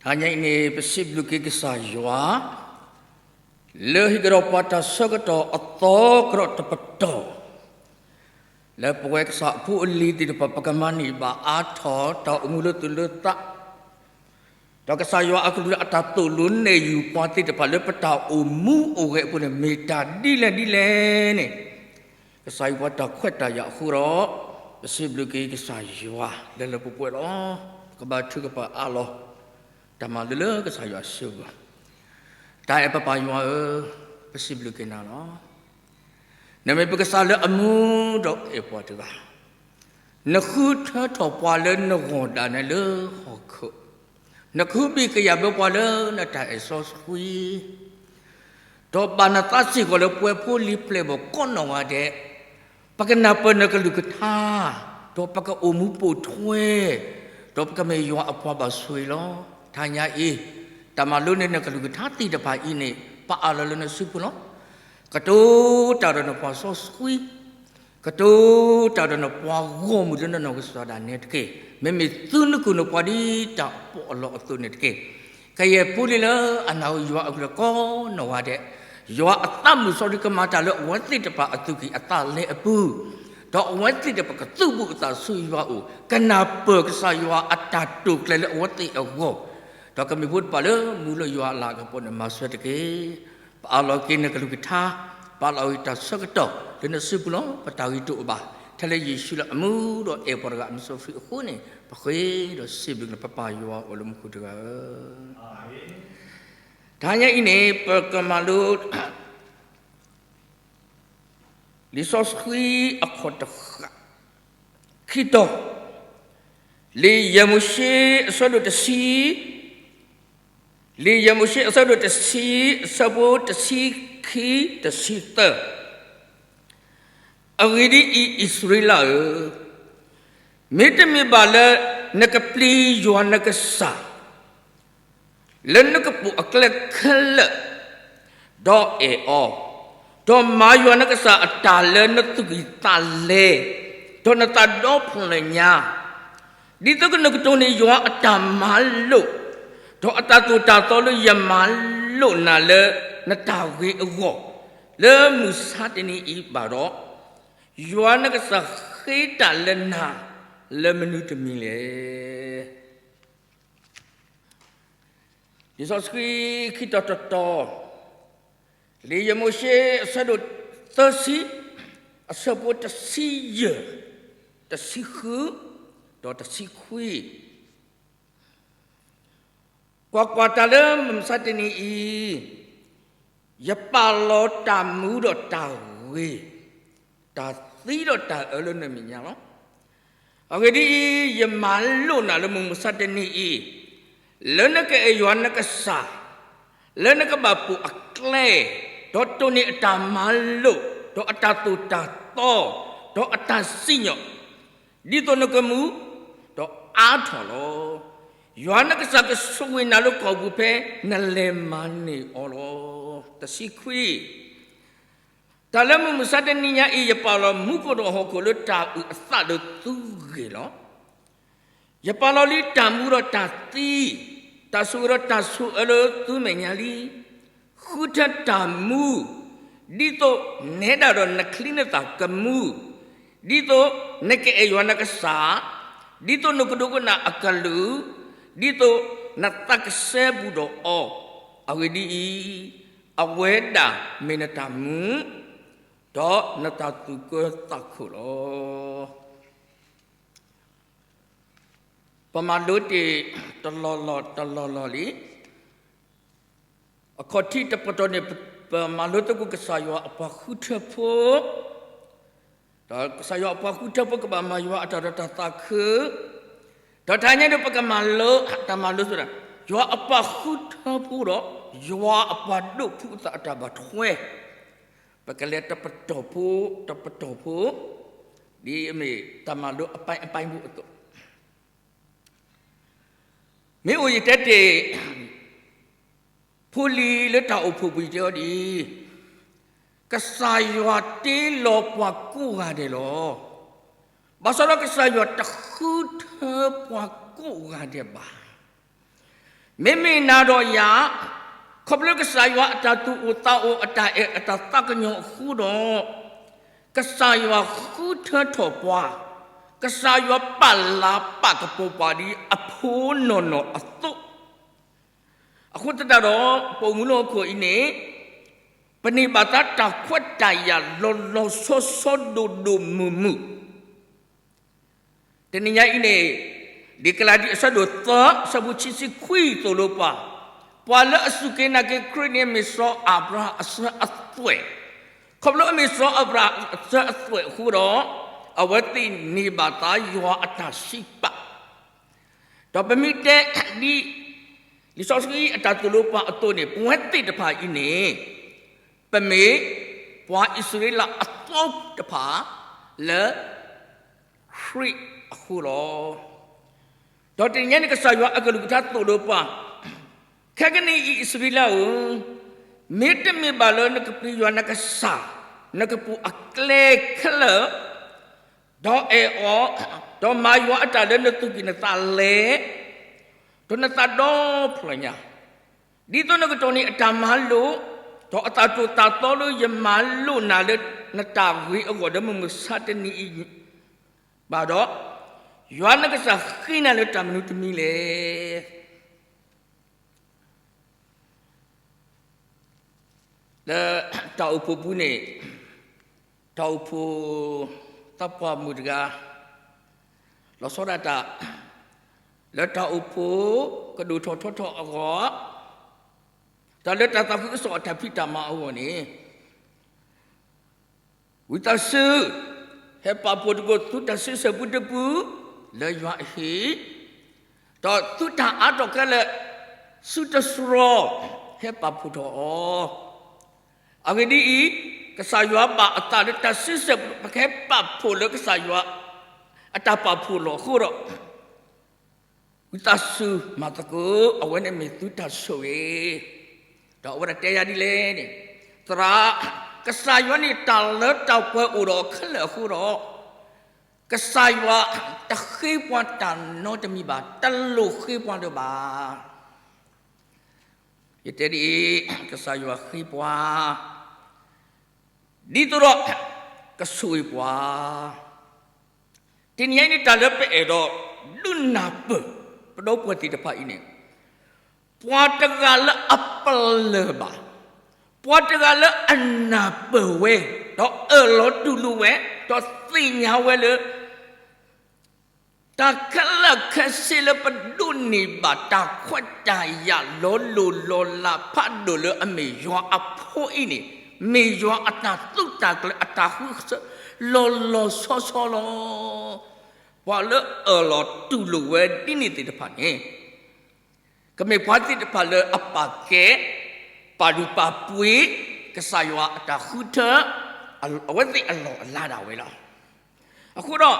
တဟါညါအံၤန့ၣ် ပစံးဘျုးက့ၤကစၢ်ယွၤ လၢဟ့ၣ်ကဒီးပှၤတၢ်ဆၢကတီၢ်အသီကရီးတပတီၢ် လၢပဝဲကစၢ်အဖိအလံၤသ့ၣ်တဖၣ် ပကမၤန့ၢ်ဘၣ်အါထီၣ်တၢ်အိၣ်မူလၢသူၣ်လၢသး ဒီးကစၢ်ယွၤအကလုၢ်လၢအတၢ်သိၣ်လိနဲၣ်ယုာ်ပှၤသ့ၣ်တဖၣ် လၢပတၢ်အိၣ်မူအိၣ်ဂဲၤအပူၤန့ၣ် မ့ၢ်တၢ်ဒ်လဲၣ်ဒ်လဲၣ်န့ၣ် ကစၢ်ယွၤပှၤတၢ်ခွဲးတၢ်ယာ်အဃိဒီး ပစံးဘျုးက့ၤကစၢ်ယွၤလၢလၢပှဲၤပှဲၤလီၤ. ပကဘါထုကဖၣ်အါလီၤ တၢ်မၤလိလၢကစၢ်ယွၤအစုပူၤ, တၢ်အဲၣ်ပပၢ်ယွၤဧၢ, ပစံးဘျုးက့ၤနၤလီၤ. နမ့ၢ်ပကစၢ်လၢအမူဒီးအဲၣ်ပှၤတဂၤ, နဃုထၢထီၣ်ပှၤလၢနဂီၢ်ဒၣ်နဲလၢဟီၣ်ခိၣ်, နကဟုဘံၣ်ကယာ်ဘၢပှၤလၢနတၢ်အဲၣ်စီဆှံ ဒီးဘၣ်နသးစ့ၢ်ကီးလၢပှၤဖိလံၤပျဲၢ်ဘီၣ်ကိးနီၢ်ဂၤဒဲး, ပကနၢ်ပၢၢ်နကလုၢ်ကထါ, ဒီးပကအိၣ်မူပိာ်ထွဲ, ဒီးပကမ့ၢ်ယွၤအပှၤဘၣ်ဆိၣ်ဂ့ၤလီၤ. တဟါညါအံၤ, တၢ်မၤလိန့ၢ်နကလုၢ်ကထါသ့ၣ်တဖၣ်အံၤန့ၣ် ပအၢၣ်လီၤလၢနစုပူၤလီၤ. ကတိၤတၢ်ဒီးနပှၤစီဆှံ ကတိၤတၢ်ဒီးနပှၤဂီၢ်မုၢ်လၢနနီၢ်ကစၢ်ဒၣ်နဲတက့ၢ်. မ့မ့ၢ်သုနကုၢ်နပှၤဒ်တၢ်ပီးအလီၢ်အသိးန့ၣ်တက့ၢ်. ကယဲၢ်ဖိလံၤလၢအနၢ်ဟူယွၤအကလုၢ်ကိးနီၢ်ဂၤဒဲး, ယွၤအသးမုၢ်စီဆှံကမၤတၢ်လၢအဝဲသ့ၣ်တဖၣ်အသူၣ်ကံၢ်အသးလဲအပူၤ, ဒီးအဝဲသ့ၣ်တဖၣ်ကသူၣ်ဘီၣ်အသးဆူယွၤအအိၣ်, ကနၢ်ပၢၢ်ကစၢ်ယွၤအတၢ်တိာ်ကျဲၤလၢအဝဲသ့ၣ်အဂီၢ်, ဒီးကမ့ၢ်ဖိတဖၣ်လၢမူလၢယွၤအလၤကပီၤန့ၣ် မၤစၢၤတက့ၢ်. ပအၢၣ်လီၤက့ၤနကလုၢ်ကထါ, ပအၢၣ်လီၤက့ၤတၢ်ဆၢကတီၢ်လၢနစုပူၤလီၤ. ပတၢ်ဂ့ၤတအိၣ်ဘၣ်, ထဲလၢယ့ၣ်ၡူးလၢအမူဒီးအဲၣ်ပှၤတဂၤအမံၤစီဆှံအဃိန့ၣ် ပဃ့ဒီးစံးဘျုးနပပၢ်ယွၤအိၣ်လၢမူခိၣ်တဂၤဧၢ. တဟါညါအံၤန့ၣ် ပကမၤလိ လံာ်စီဆှံအခီၣ်တဃၣ်, ခံတီၤ, လံာ်ယဲၢ်မိၤၡ့အဆၢဒိၣ်တဆံ, လံာ်ယဲၢ်မိၤၡ့အဆၢဒိၣ်တဆံ, အဆၢဖိတဆံခံ, တဆံသၢ. အဂ့ၢ်ဒ်အံၤ, အံၣ်စရ့လးဧၢ, မ့တမ့ၢ်ဘၣ်လၢနကပျံၤယွၤနကစၢ် လၢနကပိာ်အကျဲခဲလၢာ်, ဒီးအဲၣ်အီၤ, ဒီးမၤယွၤနကစၢ်အတၢ်လၢနသူၣ်ကံၢ်သးလဲ, ဒီးနသးဒီဖျၢၣ်ညါ, ဒ်သိးကနုာ်ကတိၤန့ၢ်ယွၤအတၢ်မၤလိာ်, ဒီးအတၢ်သိၣ်တၢ်သီလၢယမၤလိာ်နၤလၢနတၢ်ဂ့ၤအဂီၢ်, လၢမုၢ်ဆါတနံၤအံၤဘၣ်ဒီး, ယွၤနကစၢ်ဃ့တၢ်လၢနၤလၢမနုၤတမံၤလဲၣ်. လံာ်စီဆှံခံတီၤတတီၤ, လံာ်ယဲၢ်မိၤၡ့အဆၢဒိၣ်သၢဆံ, အဆၢဖိတဆံယဲၢ်, တဆံဃု, ဒီးတဆံခွံ. ကွၢ်ကွၢ်, တၢ်လၢမုၢ်မဆါတနံၤအံၤ, ယပာ်လီၤတၢ်မူဒီးတၢ်ဂ့ၤ, တၢ်သံဒီးတၢ်အၢလၢနမဲာ်ညါလီၤ. အဂ့ၢ်ဒ်အံၤ, ယမၤလိာ်နၤလၢမုၢ်မဆါတနံၤအံၤ, လၢနကအဲၣ်ယွၤနကစၢ်, လၢနကဘၣ်ပိာ်အကျဲ, ဒီးတိၢ်န့ၢ်အတၢ်မၤလိာ်, ဒီးအတၢ်သိၣ်တၢ်သီ, ဒီးအတၢ်စံၣ်ညီၣ်, ဒ်သိးနကမူ, ဒီးအါထီၣ်လီၤ. ယွၤနကစၢ်ကဆိၣ်ဂ့ၤနၤလၢကီၢ်ပူၤဖဲနလဲၤမၤန့ၢ်အီၤလီၤ. တဆံခွံ. တၢ်လၢမုၢ်မဆါတနံၤညါအံၤ ယပာ်လီၤမူခိၣ်ဒီးဟီၣ်ခိၣ်လၢတၢ်အုၣ်အသးဒီးသုဂ့ၢ်လီၤ. ယပာ်လီၤလံတၢ်မူဒီးတၢ်သံ, တၢ်ဆိၣ်ဂ့ၤဒီးတၢ်ဆိၣ်အၢလၢသုမဲာ်ညါလံ. ဃုထၢတၢ်မူ, ဒ်သိးနဟဲဒၣ်ဒီးနချံနသၣ်ကမူ, ဒ်သိးနကအဲၣ်ယွၤနကစၢ်, ဒ်သိးနကဒိကနၣ်အကလုၢ်, ဒ်သိးနသးကစဲဘူးဒီးအီၤ, အဂ့ၢ်ဒ်အံၤ, အဝဲဒၣ်မ့ၢ်နတၢ်မူ, ဒီးနတၢ်သူၣ်ကၢသးခိၣ်လီၤ. ပမၤလိတ့ၢ်တလီၢ်လီၢ်တလီၢ်လီၢ်လံ. အခီၣ်ထံးတပတီၢ်န့ၣ် ပမၤလိသကိးကစၢ်ယွၤအပှၤဃုထၢဖိ, ဒီးကစၢ်ယွၤအပှၤဃုထၢဖိကဘၣ်မၤယွၤအတၢ်ဒီးတၢ်သးခု, ဒီးတဟါညါန့ၣ် ပကမၤလိတၢ်မၤလိသကိး ယွၤအပှၤဃုထၢဖိဒီး ယွၤအပှၤဒိးဖုးအသးအတၢ်ဘၣ်ထွဲ, ပကလဲၤတပတီၢ်ဖိ, တပတီၢ်ဖိ, ဒ်အမ့ၢ်တၢ်မၤလိအပိုင်းအပိုင်းဖိအသိး မ့ၢ်အိၣ်ယတဲတ့ၢ် ဖိလံၤလၢတၢ်အိၣ်ဖှိၣ်ပူၤယတဲအီၤဒ်အံၤ, ကစၢ်ယွၤတ့လီၤပှၤကိးဂၤဒဲးလီၤ. ဘၣ်ဆၣ်ဒီးကစၢ်ယွၤတဃုထၢပှၤကိးဂၤဒဲးဘၣ်. မ့မ့ၢ်နၤဒီးယၤ, ခီဖျိကစၢ်ယွၤအတၢ်သူၣ်အိၣ်သးအိၣ် အတၢ်အဲၣ်အတၢ်သးကညီၤအဃိဒီး, ကစၢ်ယွၤဃုထၢထီၣ်ပှၤ, ကစၢ်ယွၤပာ်လၤပာ်ကပီၤပှၤဒ်အဖိနီၢ်နီၢ်အသိး, အဃိသတးဒီး ပအိၣ်မူလၢဟီၣ်ခိၣ်အံၤန့ၣ်, ပန့ၢ်ဘၣ်သးတၢ်ခွဲးတၢ်ယာ်လီၤလီၤဆီဆီဒိၣ်ဒိၣ်မုၢ်မုၢ် တနံၤညါအံၤန့ၣ်, ဒ်ကလၤတံ အဆၢဒိၣ်သၢ အဆၢဖိခံဆံခွံသိၣ်လိပှၤ, ပှၤလၢအစူၢ်က့ၤနာ်က့ၤခရံာ်န့ၣ် မ့ၢ်စီၤအၤဘြၤဟၣ်အစၢၤအသွဲၣ်, ခီဖျိအမ့ၢ်စီၤအၤဘြၤဟၣ်အစၢၤအသွဲၣ်အဃိဒီး, အဝဲသ့ၣ်န့ၢ်ဘၣ်သးယွၤအတၢ်စံးပာ် ဒီးပမ့ၢ်တဲဒ် လံာ်စီဆှံအတၢ်သိၣ်လိပှၤအသိးန့ၣ် ပဝဲသ့ၣ်တဖၣ်အံၤန့ၣ်, ပမ့ၢ်ပှၤအံၣ်စရ့လးအသီတဖၣ်လၢ ခရံာ်အဃိလီၤ. ဒီးတနံၤညါန့ၣ် ကစၢ်ယွၤအကလုၢ်ကထါသိၣ်လိပှၤ, ခဲကနံၣ်အံၤအံၣ်စရ့လးဧၢ, မ့တမ့ၢ်ဘၣ်လၢနကပျံၤယွၤနကစၢ်, နကပူၤအကျဲခဲလၢာ်, ဒီးအဲၣ်အီၤ, ဒီးမၤယွၤအတၢ်လၢနသူၣ်ကံၢ်နသးလဲ, ဒီးနသးဒီဖျၢၣ်ညါ, ဒ်သိးနကတီၢ်န့ၢ်အတၢ်မၤလိာ်, ဒီးအသးတိာ်သးသီလၢယမၤလိာ်နၤလၢနတၢ်ဂ့ၤအဂီၢ်ဒီးမုၢ်မဆါတနံၤအံၤဘၣ်ဒီး, ယွၤနကစၢ်ဃ့နၤလၢတၢ်မနုၤတမံၤလဲၣ်. လၢတၢ်အိၣ်ဖှိၣ်ပူၤန့ၣ်, တၢ်အိၣ်ဖှိၣ်သးပှၢ်မုၣ်တဂၤ လီၤဆီဒၣ်တၢ် လၢတၢ်အိၣ်ဖှိၣ်ကဒိၣ်ထီၣ်ထီထီၣ်အဂီၢ်, တၢ်လၢတၢ်သးခုကစီၣ်အတၢ်ဖံးတၢ်မၤအဂီၢ်န့ၣ်, ဝံသးစူၤ ဟဲပာ်ဖှိၣ်သကိးသုတၢ်စုဆဲးပူတပူ လၢယွၤအဟံၣ်, ဒီးသုတၢ်အါထီၣ်ခဲလၢာ် စုတစှီၤ ဟဲပာ်ဖှိၣ်ထီၣ်အီၤ. အဂ့ၢ်ဒ်အံၤ, ကစၢ်ယွၤဘၣ်အသးလၢတၢ်စုဆဲးပူ ပကဟဲပာ်ဖှိၣ်လၢကစၢ်ယွၤ အတၢ်ပာ်ဖှိၣ်လီၤအဃိဒီး ဝံသးစူၤမၤသကိး အဝဲန့ၣ်မ့ၢ်သုတၢ်ဆိၣ်ဂ့ၤ, ဒီးအဝဲဒၣ်တဲယၤဒ်လဲၣ်န့ၣ်, သရၣ်, ကစၢ်ယွၤန့ၣ်တၢ်လၢတၢ်ပှဲၤအိၣ်ဒီးခဲလၢာ်အဃိဒီး, ကစၢ်ယွၤတဃ့ပှၤတၢ်နီတမံၤဘၣ်, တလိၣ်ဃ့ပှၤလၢၤဘၣ်. ယတဲဒ်အံၤ, ကစၢ်ယွၤဃ့ပှၤ ဒ်သိးဒီး ကဆိၣ်ဂ့ၤပှၤ. တနံၤအံၤန့ၣ် တၢ်လၢပအဲၣ်ဒိးဒုးနၢ်ပၢၢ် ပဒီပုၢ်ဝဲၢ်သ့ၣ်တဖၣ်အံၤန့ၣ်, ပှၤတဂၤလၢအပလၢၢ်ဘၣ်, ပှၤတဂၤလၢအနၢ်ပၢၢ်ဝဲ, ဒီးအၢၣ်လီၤတူၢ်လိာ်ဝဲ, ဒီးသ့ၣ်ညါဝဲလၢ တၢ်ခဲလၢာ်ခဲဆ့လၢပဒိးန့ၢ်ဘၣ် တၢ်ခွဲးတၢ်ယာ်လီၤလိၢ်လီၤလးဖးဒိၣ်လၢအမ့ၢ်ယွၤအဖိအံၤန့ၣ်, မ့ၢ်ယွၤအတၢ်သုးတၢ်ကျဲၤအတၢ်ဃုထၢလီၤလီၤဆီဆီလီၤ. ပှၤလၢအၢၣ်လီၤတူၢ်လိာ်ဝဲဒ်န့ၣ်သ့ၣ်တဖၣ်န့ၣ် ကမ့ၢ်ပှၤသ့ၣ်တဖၣ်လၢအပာ်ကဲ ပာ်လုၢ်ပာ်ပှ့ၤ ကစၢ်ယွၤအတၢ်ဃုထၢ အဝဲသ့ၣ်အလီၢ်အလၤဒၣ်ဝဲလီၤ. အဃိဒီး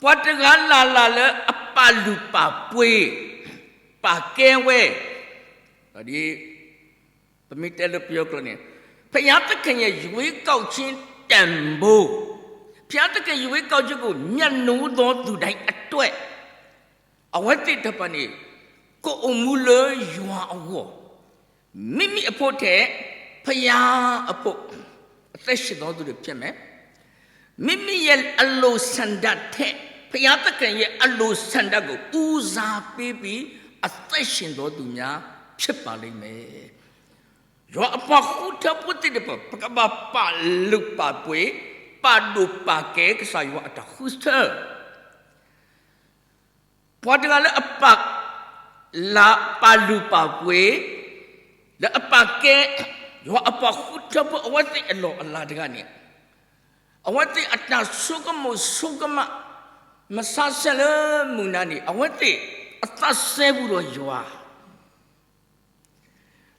ပှၤတဂၤလၢ်လၢ်လၢအပာ်လုၢ်ပာ်ပှ့ၤ ပာ်ကဲဝဲ, ဒ် ပမ့ၢ်တဲလၢပယီၤကျိာ်န့ၣ်, ဘုရားသခင်ရဲ့ ရွေးကောက်ခြင်းတန်ဖိုး, ဘုရားသခင် ရွေးကောက်ခြင်းကို မြတ်နိုးသောသူတိုင်းအတွက် အဝဲသ့ၣ်တဖၣ်န့ၣ် ကအိၣ်မူလၢယွၤအဂီၢ်, မ့မ့ၢ်အဖိထဲ ဘုရားအဖိ အသက်ရှင်သောသူတွေဖြစ်မယ်. မိမိရဲ့အလိုဆန္ဒထက် ဘုရားသခင်ရဲ့အလိုဆန္ဒကို ဦးစားပေးပြီး အသက်ရှင်သောသူများ ဖြစ်ပါလိမ့်မယ်. ယွၤအပှၤဃုထၢဖိသ့ၣ်တဖၣ် ပကဘၣ်ပာ်လုၢ်ပာ်ပှ့ၤ ပာ်ဒိၣ်ပာ်ကဲကစၢ်ယွၤအတၢ်ဃုထၢ ပှၤတဂၤလၢအပာ်လၤ ပာ်လုၢ်ပာ်ပှ့ၤ လၢအပာ်ကဲ ယွၤအပှၤဃုထၢဖိ အဝဲသ့ၣ်အလီၢ်အလၤတဂၤန့ၣ် အဝဲသ့ၣ်အတၢ်ဆိကမိၣ်ဆိကမး မဆါဆဲးလၢမုၢ်နၤန့ၣ် အဝဲသ့ၣ်အသးစဲဘူးဒီးယွၤ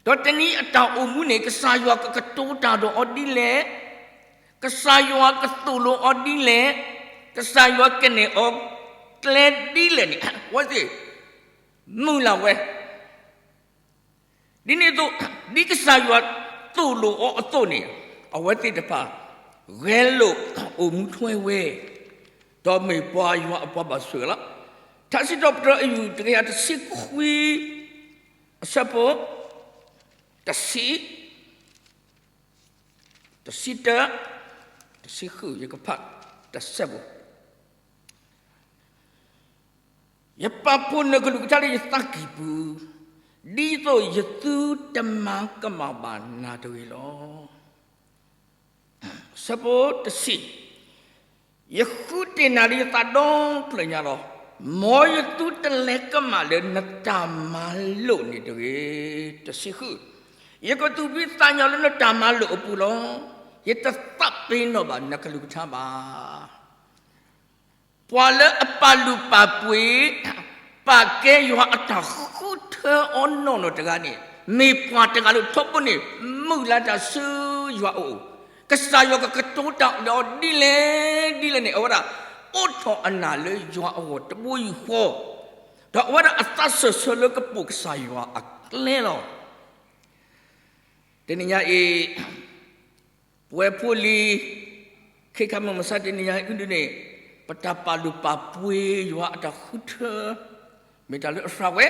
ဒီးတနံၤအတၢ်အိၣ်မူန့ၣ် ကစၢ်ယွၤကကတိၤတၢ်ဒီးအီၤဒ်လဲၣ်, ကစၢ်ယွၤကသိၣ်လိအီၤဒ်လဲၣ်, ကစၢ်ယွၤကနဲၣ်အီၤကျဲဒ်လဲၣ်န့ၣ် အဝဲသ့ၣ်မုၢ်လၢ်ဝဲ ဒ်န့ၣ်အသိး ဒ်ကစၢ်ယွၤသိၣ်လိအီၤအသိးန့ၣ် အဝဲသ့ၣ်တဖၣ် ဂဲၤလိာ်အိၣ်မူထွဲဝဲ ဒီးမ့ၢ်ပှၤယွၤအပှၤဘၣ်ဆိၣ်ဂ့ၤလီၤ. ထါစံးထီၣ်ပတြၢၤအယူၢ်တကယၤတဆံခွံ ဆၢဖိ တဆံ တဆံတၢ တဆံဃု ယကဖးတစဲးဖိ ယပာ်ဖှိၣ်နကလုၢ်ကထါလၢယသးကံၢ်ပူၤ, ဒ်သိးယသုတမၤကမၣ်ဘၣ်နၤတဂ့ၤလီၤ. ဆၢဖိတဆံ, ယဃုတ့ၢ်နၤလၢယသးဒီဖျၢၣ်ညါလီၤ. မ်ယသုတလဲၤကမၣ်လၢနတၢ်မၤလိာ်န့ၣ်တဂ့ၤ. တဆံဃု, ယကသူၣ်ဖှံသးညီလၢနတၢ်မၤလိာ်အပူၤလီၤ. ယတသးပ့ၤနီၣ်ဘၣ်နကလုၢ်ကထါဘၣ်. ပှၤလၢအပာ်လုၢ်ပာ်ပှ့ၤ ပာ်ကဲယွၤအတၢ်ဃုထၢအီၤနီၢ်နီၢ်တဂၤန့ၣ် မ့ၢ်ပှၤတဂၤလၢထီဘိန့ၣ် မုၢ်လၢ်တၢ်ဆူယွၤအအိၣ်, ကစၢ်ယွၤကကတိၤတၢ်အီၤဒ်လဲၣ်ဒ်လဲၣ်န့ၣ် အဝဲဒၣ်အိးထီၣ်အနၢ်လၢယွၤအဂီၢ်တဘိယူၢ်ဃီ, ဒီးအဝဲဒၣ်အသးစၢၢ်ဆၢလၢကပိာ်ကစၢ်ယွၤအကျဲလီၤ. တနံၤညါအံၤ ပဝဲဖိလံၤ ခဲခါမုၢ်မဆါတနံၤညါအံၤဒ်န့ၣ် ပတၢ်ပာ်လုၢ်ပာ်ပှ့ၤယွၤအတၢ်ဃုထၢ မ့ၢ်တၢ်လၢအစှၤဝဲ,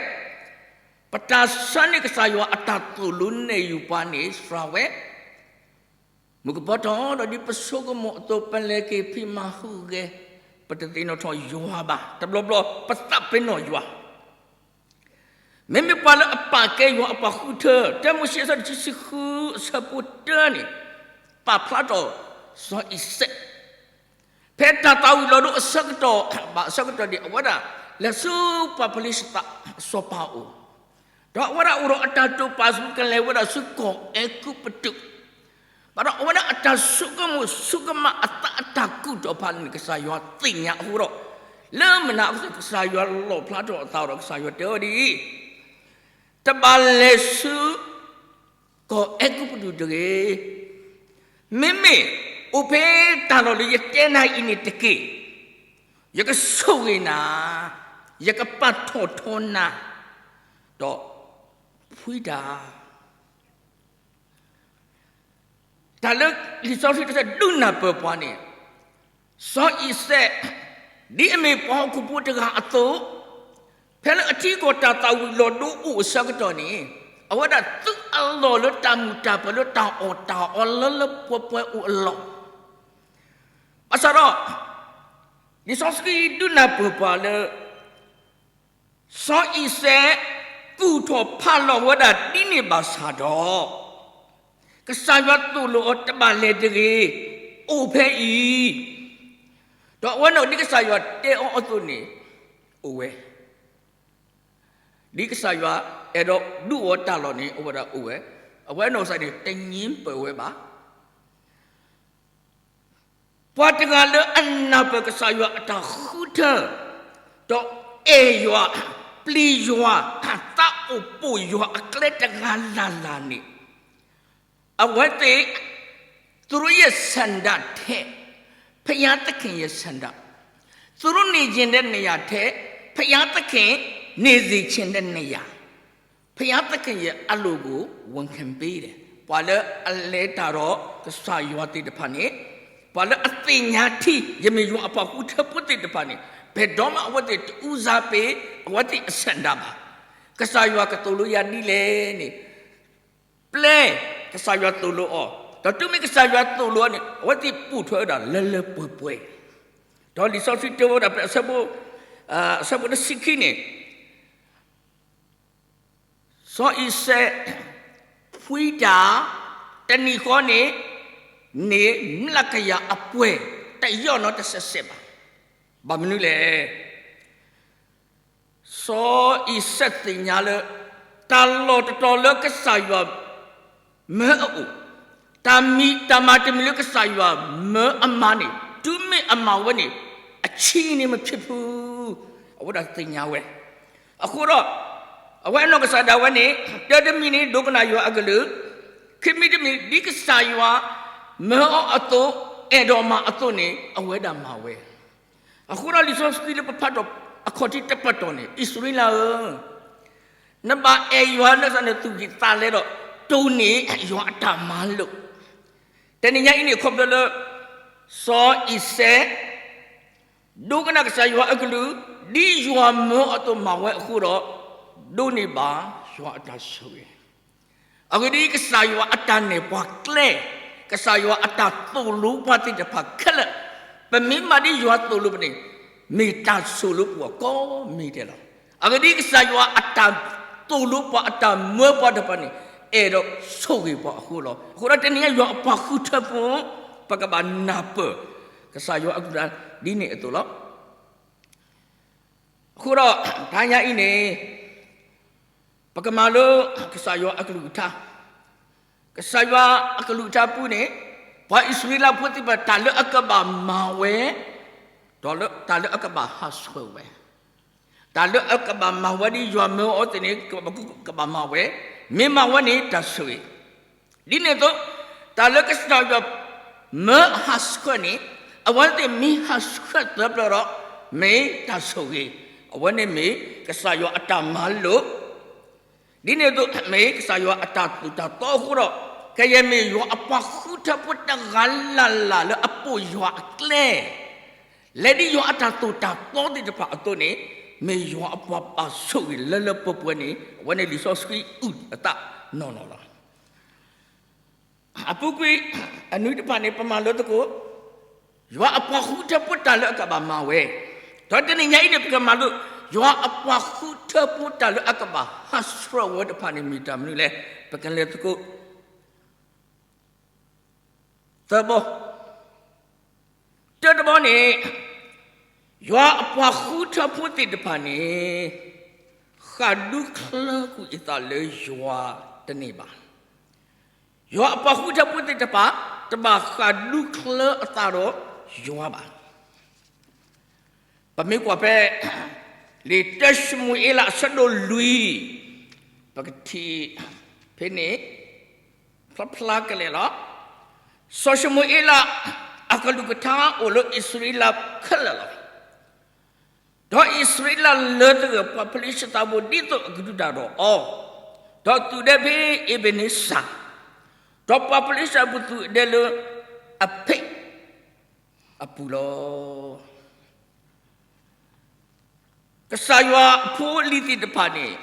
ပတၢ်ဆှၢန့ၢ်ကစၢ်ယွၤအတၢ်သိၣ်လိနဲၣ်ယုာ်ပှၤန့ၣ်စှၤဝဲ, မုၢ်ကပီၤထီၣ်ဒီးဒ်ပဆိကမိၣ်အသိး ပလဲၤက့ၤဖံးမၤဟူးဂဲၤ, ပတသ့ၣ်နီၣ်ထီၣ်ယွၤဘၣ်, တဘျီဘျီပသးပ့ၤနီၣ်ယွၤ မ့မ့ၢ်ပှၤလၢအပာ်ကဲယွၤအပှၤဃုထၢ တၢမိၤၡ့အဆၢတဆံဃု အဆၢဖိတၢန့ၣ် ပာ်ဖျါထီၣ်စီၤအံၤစဲး, ဖဲတၢ်သၣ်ဝံၤလီၤဒိအဆၢကတီၢ် ဘၣ်အဆၢကတီၢ်န့ၣ် အဝဲဒၣ်လဲၤဆူပှၤဖလ့ၡသးစီၤပၤအအိၣ်, ဒီးအဝဲဒၣ်အိၣ်ဒီးအတၢ်တိာ်ပာ်ဆူကလဲၤဝဲဒၣ်ဆူကီၢ်အဲၤကူပတူး ဘၣ်ဒီးအဝဲဒၣ်အတၢ်ဆိကမိၣ်ဆိကမးအသးအတၢ်ကူၣ်ထီၣ်ဖးန့ၣ် ကစၢ်ယွၤသ့ၣ်ညါအဃိဒီး, လၢမုၢ်နၤအဃိ ကစၢ်ယွၤလီၣ်ဖျါထီၣ်အသးဒီး ကစၢ်ယွၤတဲဝဲဒ်အံၤ, တဘၣ်လဲၤဆူ ကီၢ်အဲၤကူပတူးတဂ့ၤ. မ့မ့ၢ်အိၣ်ဖဲတၢ်လီၢ်လၢယတဲနၤအံၤန့ၣ်တက့ၢ်. ယကဆိၣ်ဂ့ၤနၤ, ယကပာ်ထီၣ်ထီနၤ, ဒီးဖှံတၢ် တၢ်လၢလံာ်စီဆှံတဆၢဒုးနၢ်ပၢၢ်ပှၤန့ၣ်, စီၤအံၤစဲး ဒ်အမ့ၢ်ပှၤဟီၣ်ခိၣ်ဖိတဂၤအသိး, ဖဲလၢအထံကီၢ်တၢ်သၣ်ဝံၤလီၤဒိအိၣ်အဆၢကတီၢ်န့ၣ်, အဝဲဒၣ်သုးအလီၢ်လၢတၢ်မုာ်တၢ်ပၢၤလၢတၢ်အီၣ်တၢ်အီလၢလၢပှဲၤပှဲၤအိၣ်အလီၢ်, ဘၣ်ဆၣ်ဒီး လံာ်စီဆှံဒုးနၢ်ပၢၢ်ပှၤလၢ စီၤအံၤစဲး ကူၣ်ထီၣ်ဖးလီၤဝဲဒၣ်ဒ်န့ၣ်ဘၣ်ဆၣ်ဒီး, ကစၢ်ယွၤသိၣ်လိအီၤတဘၣ်လဲၤတဂ့ၤ, အိၣ်ဖဲအံၤ, ဒီးအဝဲန့ၣ်ဒ်ကစၢ်ယွၤတဲအီၤအသိးန့ၣ် အိၣ်ဝဲ, ဒ်ကစၢ်ယွၤအဲၣ်ဒိးဒုးအီၤတၢ်လီၢ်န့ၣ် အဝဲဒၣ်အိၣ်ဝဲ, အဝဲန့ၣ်စ့ၢ်န့ၣ် တငြင်းပယ်ဝဲဘၣ်. ပှၤတဂၤလၢအနၢ်ပၢၢ်ကစၢ်ယွၤအတၢ်ဃုထၢ, ဒီးအဲၣ်ယွၤ, ပျံၤယွၤ, သးအိၣ်ပိာ်ယွၤအကျဲတဂၤလၢ်လၢ်န့ၣ်, အဝဲသ့ၣ်, သူတို့ရဲ့ဆန္ဒထက် ဘုရားသခင်ရဲ့ဆန္ဒ, သူတို့နေချင်တဲ့နေရာထက် ဘုရားသခင်နေစေချင်တဲ့နေရာ, ဘုရားသခင်ရဲ့အလိုကို ဝန်ခံပေးတယ်. ပှၤလၢအလဲၤတၢ်ဒီးကစၢ်ယွၤသ့ၣ်တဖၣ်န့ၣ်, ပှၤလၢအသ့ၣ်ညါထံ ယမ့ၢ်ယွၤအပှၤဃုထၢဖိသ့ၣ်တဖၣ်န့ၣ်, ဘယ်တော့မှအဝဲသ့ၣ်တဦးစားပေး အဝဲသ့ၣ်အဆန္ဒဘၣ်. ကစၢ်ယွၤကသိၣ်လိယၤဒ်လဲၣ်န့ၣ်, ပျဲကစၢ်ယွၤသိၣ်လိအီၤ, ဒီးတုၤမ့ၢ်ကစၢ်ယွၤသိၣ်လိအီၤန့ၣ် အဝဲသ့ၣ်ပိာ်ထွဲဝဲဒၣ်လၢလၢပှဲၤပှဲၤ, ဒီးလံာ်စီဆှံတဲဝဲဒၣ်ဖဲအဆၢဖိ, အဆၢဖိတဆံခံန့ၣ်, စီၤအံၤစဲး ဖှံတၢ်, တနံၤဃီန့ၣ်, န့ၣ်မျးကယၤအပှဲၤ တယီၢ်နီတစဲးစဲးဘၣ်. ဘၣ်မနုၤလဲၣ်. စီၤအံၤစဲးသ့ၣ်ညါလၢ တၢ်လီၢ်တတီၤလၢကစၢ်ယွၤမၢအအိၣ်, တၢ်မံၤ, တၢ်မၤတမံၤလၢကစၢ်ယွၤမၢအမၤန့ၣ် တုၤမ့ၢ်အမၤဝဲန့ၣ် အဆံးန့ၣ်မ့ၢ်ဖံးဖု, အဝဲဒၣ်သ့ၣ်ညါဝဲ. အဃိဒီး အဝဲအနီၢ်ကစၢ်ဒၣ်ဝဲန့ၣ် တၢ်တမံၤန့ၣ် ဒိကနၣ်ယွၤအကလုၢ်, ခံမံၤတမံၤ ဒ်ကစၢ်ယွၤမၢအီၤအသိး, အဲၣ်ဒိးမၤအသိးန့ၣ် အဝဲဒၣ်မၤဝဲ. အဃိဒီးလံာ်စီဆှံလၢပဖးထီၣ်အခီၣ်ထံးတပတီၢ်န့ၣ်, အံၣ်စရ့လးဧၢ, နဘၣ်အဲၣ်ယွၤလၢနသူၣ်ကံၢ်သးလဲဒီး တိၢ်န့ၢ်ယွၤအတၢ်မၤလိာ်. တနံၤညါအံၤန့ၣ် ခီဖျိလၢ စီၤအံၤစဲး ဒိကနၣ်ကစၢ်ယွၤအကလုၢ်, ဒ်ယွၤမၢအီၤအသိးမၤဝဲအဃိဒီး, ဒိးန့ၢ်ဘၣ် ယွၤအတၢ်ဆိၣ်ဂ့ၤ, အဂ့ၢ်ဒ်အံၤ, ကစၢ်ယွၤအတၢ်နဲၣ်ပှၤကျဲ, ကစၢ်ယွၤအတၢ်သိၣ်လိပှၤသ့ၣ်တဖၣ်ခဲလၢာ်, ပမ့ၢ်မၤဒ်ယွၤသိၣ်လိပန့ၣ်, မ့ၢ်တၢ်ဆိၣ်လိပှၤကိးမံၤဒဲးလီၤ. အဂ့ၢ်ဒ်အံၤ, ကစၢ်ယွၤအတၢ်သိၣ်လိပှၤ အတၢ်မၢပှၤတဖၣ်န့ၣ်, အဲၣ်ဒိးဆိၣ်ဂ့ၤပှၤအဃိလီၤ. အဃိဒီးတနံၤညါ ယွၤအပှၤဃုထၢဖိ, ပကဘၣ်နၢ်ပၢၢ် ကစၢ်ယွၤအကလုၢ်ကထါဒ်န့ၣ်အသိးလီၤ. အဃိဒီး တဟါညါအံၤန့ၣ် ပကမၤလိကစၢ်ယွၤအကလုၢ်ကထါ, ကစၢ်ယွၤအကလုၢ်ကထါပူၤန့ၣ်, ပှၤအံၣ်စရ့လးဖိသ့ၣ်တဖၣ် တၢ်လၢအကဘၣ်မၤဝဲ, ဒီးတၢ်လၢအကဘၣ်ဟးဆှဲးဝဲ, တၢ်လၢအကဘၣ်မၤဝဲဒ်ယွၤမၢအီၤသ့ၣ်န့ၣ် ကဘၣ်မၤဝဲ, မ့ၢ်မၤဝဲန့ၣ်တၢ်ဆိၣ်ဂ့ၤ, ဒ်န့ၣ်အသိး, တၢ်လၢကစၢ်ယွၤမၢအဟးဆှဲးန့ၣ်, အဝဲသ့ၣ်မ့ၢ်ဟးဆှဲးသၢပျၢၤဒီး, မ့ၢ်တၢ်ဆိၣ်ဂ့ၤ, အဝဲန့ၣ်မ့ၢ်ကစၢ်ယွၤအတၢ်မၤလိာ်, ဒ်န့ၣ်အသိးမ့ၢ်ကစၢ်ယွၤအတၢ်သိၣ်တၢ်သီအဃိဒီး, ကယဲၢ်မ့ၢ်ယွၤအပှၤဃုထၢဖိတဂၤလၢ်လၢ်လၢအပိာ်ယွၤအကျဲ, လဲၤဒ်ယွၤအတၢ်သိၣ်တၢ်သီသ့ၣ်တဖၣ်အသိးန့ၣ်, မ့ၢ်ယွၤအပှၤပာ်ဆိၣ်ဂ့ၤလၢလၢပှဲၤပှဲၤန့ၣ်, အဝဲန့ၣ်လံာ်စီဆှံအုၣ်အသးနီၢ်နီၢ်လီၤ. အပူၤကွံာ်, အနွံတဖၣ်န့ၣ် ပမၤလိသကိး, ယွၤအပှၤဃုထၢဖိတၢ်လၢအကဘၣ်မၤဝဲ, ဒီးတနံၤညါအံၤန့ၣ် ပကမၤလိ, ယွၤအပှၤဃုထၢဖိတၢ်လၢအကဘၣ်ဟးဆှဲးဝဲတဖၣ်န့ၣ် မ့ၢ်တၢ်မနုၤလဲၣ်, ပကလဲၤသကိး သၢဘီ, တၢတဘီန့ၣ်, ယွၤအပှၤဃုထၢဖိသ့ၣ်တဖၣ်န့ၣ်, ဃၣ်ဒူချၢကွံာ်အသးလၢယွၤတန့ၢ်ဘၣ်. ယွၤအပှၤဃုထၢဖိသ့ၣ်တဖၣ်, တဘၣ်ဃၣ်ဒူချၢအသးဒီးယွၤဘၣ်. ပမ့ၢ်ကွၢ်ဖဲ လံာ်တၢၡမူၤအ့လးအဆၢဒိၣ်လွံၢ်, ပကထံၣ်ဖဲန့ၣ် ဖျါဖျါကလဲာ်လီၤ. စီၤၡမူၤအ့လးအကလုၢ်ကထါအိၣ်လၢအံၣ်စရ့လးခဲလၢာ်လီၤ. ဒီးအံၣ်စရ့လးလၢသဂၢၢ်ပှၤဖလ့ၡသးဖိ ဒ်သိးအကဒုးတၢ်ဒီးအီၤ, ဒီးသုးဒဲဖဲအ့ဘ့န့စၢ်, ဒီးပှၤဖလ့ၡသးဖိသုးဒဲလၢအဖံးအပူၤလီၤ. ကစၢ်ယွၤအဖိအလံၤသ့ၣ်တဖၣ်န့ၣ်,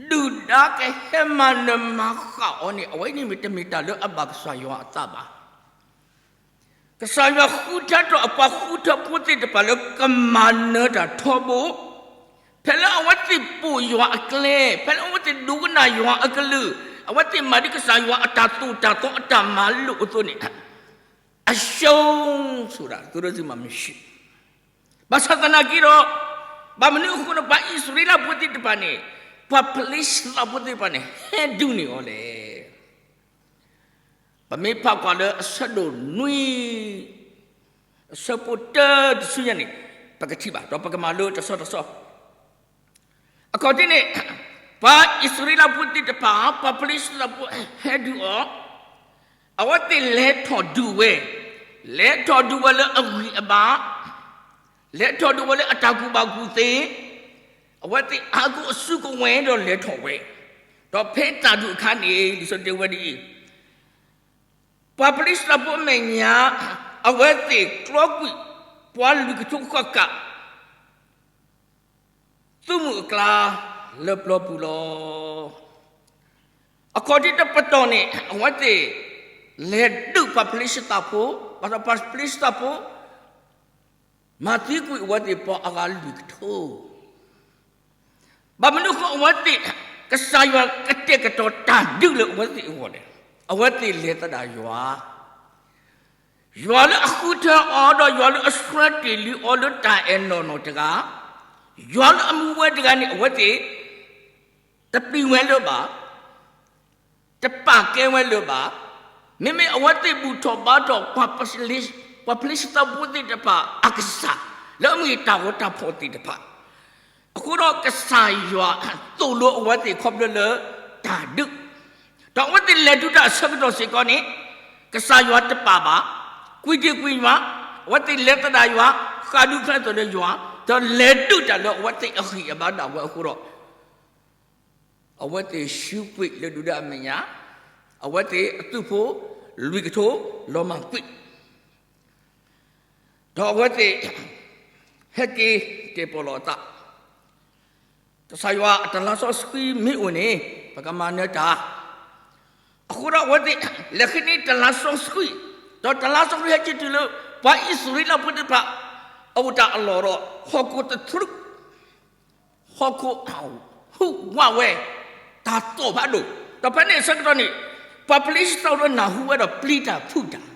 ဒုၣ်ဒါကဟဲမၤနၢၤမၤဃၣ်အီၤန့ၣ်, အဝဲန့ၣ်မ့ၢ်တမ့ၢ်တၢ်လၢအဘၣ်ကစၢ်ယွၤအသးဘၣ်. ကစၢ်ယွၤဃုထၢထီၣ်အပှၤဃုထၢဖိသ့ၣ်တဖၣ်လၢကမၤနၢၤတၢ်ထီဘိ, ဖဲလၢအဝဲသ့ၣ်ပိာ်ယွၤအကျဲ, ဖဲလၢအဝဲသ့ၣ်ဒိကနၣ်ယွၤအကလုၢ်, အဝဲသ့ၣ်မၤဒ်ကစၢ်ယွၤအတၢ်သိၣ်တၢ်သီအတၢ်မၤလိာ်အသိးန့ၣ်, အရှုံးဆိုတာ သူတို့ဆီမှာမရှိဘူး. ဘၣ်ဆၣ်သနာ်က့ဒီး, ဘၣ်မနုၤအဃိန့ၣ် ပှၤအံၣ်စရ့လးဖိသ့ၣ်တဖၣ်န့ၣ်, ပှၤဖလ့ၡသးဖိသ့ၣ်တဖၣ်န့ၣ် ဟဲဒုးန့ၢ်အီၤလဲၣ်. ပမ့ၢ်ဖးကွၢ်လၢအဆၢဒိၣ်နွံ, အဆၢဖိတၢတဆူညါန့ၣ်, ပကထံၣ်ဘၣ်, ဒီးပကမၤလိတဆီတဆီ. အခီၣ်ထံးန့ၣ်, ပှၤအံၣ်စရ့လးဖိသ့ၣ်တဖၣ် ပှၤဖလ့ၡသးဖိဟဲဒုးအီၤ, အဝဲသ့ၣ်လဲၤထီၣ်ဒုးဝဲ, လဲၤထီၣ်ဒုးဝဲလၢအဂံၢ်အဘါ, လဲၤထီၣ်ဒုးဝဲလၢအတၢ်ကူၣ်ဘၣ်ကူၣ်သ့, အဝဲသ့ၣ်အါဂၤအစုကဝဲၤဒီးလဲၤထီၣ်ဝဲ, ဒီးဖဲတၢ်ဒုးအခါန့ၣ် လံာ်စီဆှံတဲဝဲဒ်အံၤ, ပှၤဖလ့ၡသးဖိအမဲာ်ညါ, အဝဲသ့ၣ်ကျီကွံာ် ပှၤလွံၢ်ကထိဃၣ်ဃၣ် သုးမုၢ်အကျါလၢပျီပူၤလီၤ. အခီၣ်ထံးတပတီၢ်န့ၣ် အဝဲသ့ၣ် လဲၤဒုးပှၤဖလ့ၡသးဖိ, ဘၣ်ဆၣ်ပှၤဖလ့ၡသးဖိ မၤသံကွံာ်အဝဲသ့ၣ်ပှၤအဂၤလွံၢ်ကထိ ဘၣ်မနုၤအဃိအဝဲသ့ၣ် ကစၢ်ယွၤကတဲာ်ကတီၤတၢ်ဒုးလၢအဝဲသ့ၣ်အဂီၢ်လဲၣ်. အဝဲသ့ၣ်လဲၤသဒၣ်ယွၤ, ယွၤလၢအဃုထၢအီၤဒီးယွၤလၢအဆှၢတ့ၢ်လံအီၤလၢတၢ်အဲၣ်နီၢ်နီၢ်တဂၤ, ယွၤလၢအမူဝဲတဂၤန့ၣ် အဝဲသ့ၣ် တပျံၤဝဲလၢၤဘၣ်, တပာ်ကဲဝဲလၢၤဘၣ်. မ့မ့ၢ်အဝဲသ့ၣ်ဘူၣ်ထီၣ်ဘါထီၣ် ပှၤဖလ့ၡသးဖိသ့ၣ်တဖၣ်အကစၢ်, လၢအမ့ၢ်တၢ်ဂီၤတၢ်ဖီၣ်သ့ၣ်တဖၣ်, အဃိဒီးကစၢ်ယွၤသိၣ်လိအဝဲသ့ၣ်ခီဖျိလၢတၢ်ဒုး, ဒီးအဝဲသ့ၣ်လဲၤဒုးတၢ်အဆၢကတီၢ်စ့ၢ်ကီးန့ၣ်, ကစၢ်ယွၤတပာ်ဘၣ်, ကွံာ်တ့ၢ်ကွံာ်ယွၤ, အဝဲသ့ၣ်လဲၤသဒၣ်ယွၤ, ဃၣ်ဒူချၢသိးလၢယွၤ, ဒီးလဲၤဒုးတၢ်လၢအဝဲသ့ၣ်အဂံၢ်အဘါဒၣ်ဝဲအဃိဒီး အဝဲသ့ၣ်ဆူးကွံာ်လၢဒုၣ်ဒါအမဲာ်ညါ, အဝဲသ့ၣ်အသုးဖိလွံၢ်ကထိလီၤမၢ်ကွံာ်, ဒီးအဝဲသ့ၣ် ဟဲက့ၤတဲပီၣ်လီၤအသး, ကစၢ်ယွၤအတလါစီဆှံမ့ၢ်အိၣ်န့ၣ် ပကမၤနၢၤတၢ်. အဃိဒီးအဝဲသ့ၣ် လဲၤဃ့န့ၢ်တလါစီဆှံ, ဒီးတလါစီဆှံဟဲက့ၤတုၤလၢ ပှၤအံၣ်စရ့လးဖိသ့ၣ်တဖၣ် အအိၣ်တၢ်အလီၢ်ဒီး ဟီၣ်ခိၣ်သထြူး, ဟီၣ်ခိၣ်ဟူးဝးဝဲ, တၢ်သီၣ်ဖးဒိၣ်, ဒီးဖဲန့ၣ်အဆၢကတီၢ်န့ၣ် ပှၤဖလ့ၡသးဖိဒီးနၢ်ဟူဝဲဒီးပျံၤတၢ်ဖုးတၢ်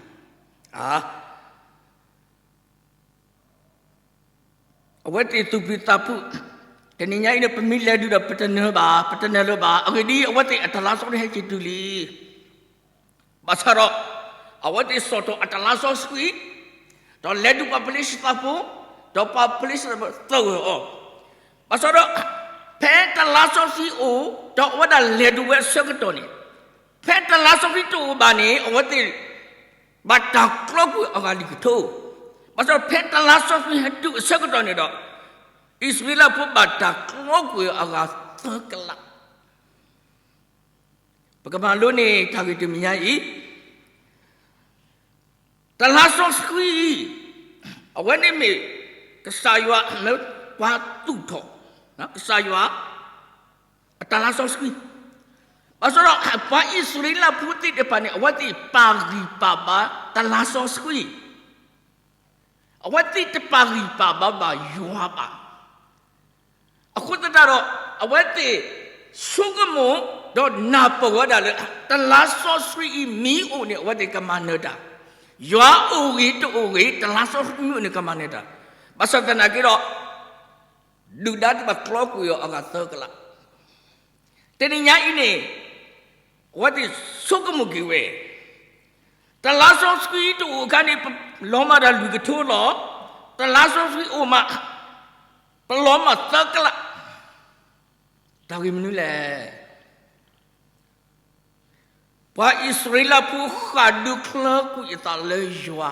အဝဲသ့ၣ်သူၣ်ဖှံသးဖုး, တနံၤညါအံၤန့ၣ် ပမ့ၢ်လဲၤဒုးဒီးပတနၢၤဘၣ်, ပတနၢၤလၢၤဘၣ်, အဂ့ၢ်ဒ်အံၤ အဝဲသ့ၣ်အတလါစီဆှံဟဲက့ၤတုၤလံ. ဘၣ်ဆၣ်ဒီး အဝဲသ့ၣ်စိာ်ထီၣ်အတလါစီဆှံ, ဒီးလဲၤဒုးပှၤဖလ့ၡသးဖိ, ဒီးပှၤဖလ့ၡသးဖိသဂၢၢ်အီၤ. ဘၣ်ဆၣ်ဒီး ဖဲတလါစီဆှံအိၣ် ဒီးအဝဲဒၣ်လဲၤဒုးဝဲအဆၢကတီၢ်န့ၣ်, ဖဲတလါစီဆှံတအိၣ်ဘၣ်န့ၣ် အဝဲသ့ၣ် ဘၣ်တၢ်ကျီကွံာ်အဂၤလွံၢ်ကထိ. ဘၣ်ဆၣ်ဖဲတလါစီဆှံဟဲတုၤအဆၢကတီၢ်န့ၣ်ဒီး အံၣ်စရ့လးဖိဘၣ်တၢ်ကျီကွံာ်အဂၤသၢကလး. ပကမၤလိန့ၢ်တၢ်ဂ့ၢ်တမံၤညါအံၤ, တလါစီဆှံအံၤ အဝဲန့ၣ်မ့ၢ် ကစၢ်ယွၤလၢပှၤသူၣ်ထီၣ် ကစၢ်ယွၤ အတၢ်လါစီဆှံ, ဘၣ်ဆၣ်ဒီး ပှၤအံၣ်စရ့လးဖိသ့ၣ်တဖၣ်န့ၣ် အဝဲသ့ၣ်ပာ်ဂံၢ်ပာ်ဘါတလါစီဆှံ, အဝဲသ့ၣ်တပာ်ဂံၢ်ပာ်ဘါဘၣ်ယွၤဘၣ်. အဃိသတးဒီး အဝဲသ့ၣ်ဆိကမိၣ် ဒီးနၢ်ပၢၢ်ဝဲဒၣ်လၢ တလါစီဆှံအံၤမ့ၢ်အိၣ်န့ၣ် အဝဲသ့ၣ်ကမၤနၢၤတၢ်, ယွၤအိၣ်ဂ့ၤတအိၣ်ဂ့ၤ တလါစီဆှံမ့ၢ်အိၣ်န့ၣ် ကမၤနၢၤတၢ်, ဘၣ်ဆၣ်သနာ်က့ဒီး ဒုၣ်ဒါသ့ၣ်တဖၣ်ကျီကွံာ်အီၤအဂၤသၢကလး. တနံၤညါအံၤန့ၣ် အဝဲသ့ၣ်ဆိကမိၣ်က့ၤဝဲ, တလါစီဆှံတအိၣ်အခါန့ၣ် ပလီၤမၢ်တၢ်လွံၢ်ကထိလီၤ. တလါစီဆှံအိၣ်မး ပလီၤမၢ်သၢကလး. တၢ်ဂ့ၢ်မနုၤလဲၣ်. ပှၤအံၣ်စရ့လးဖိဃၣ်ဒုးချၢကွံာ်အသးလၢယွၤ,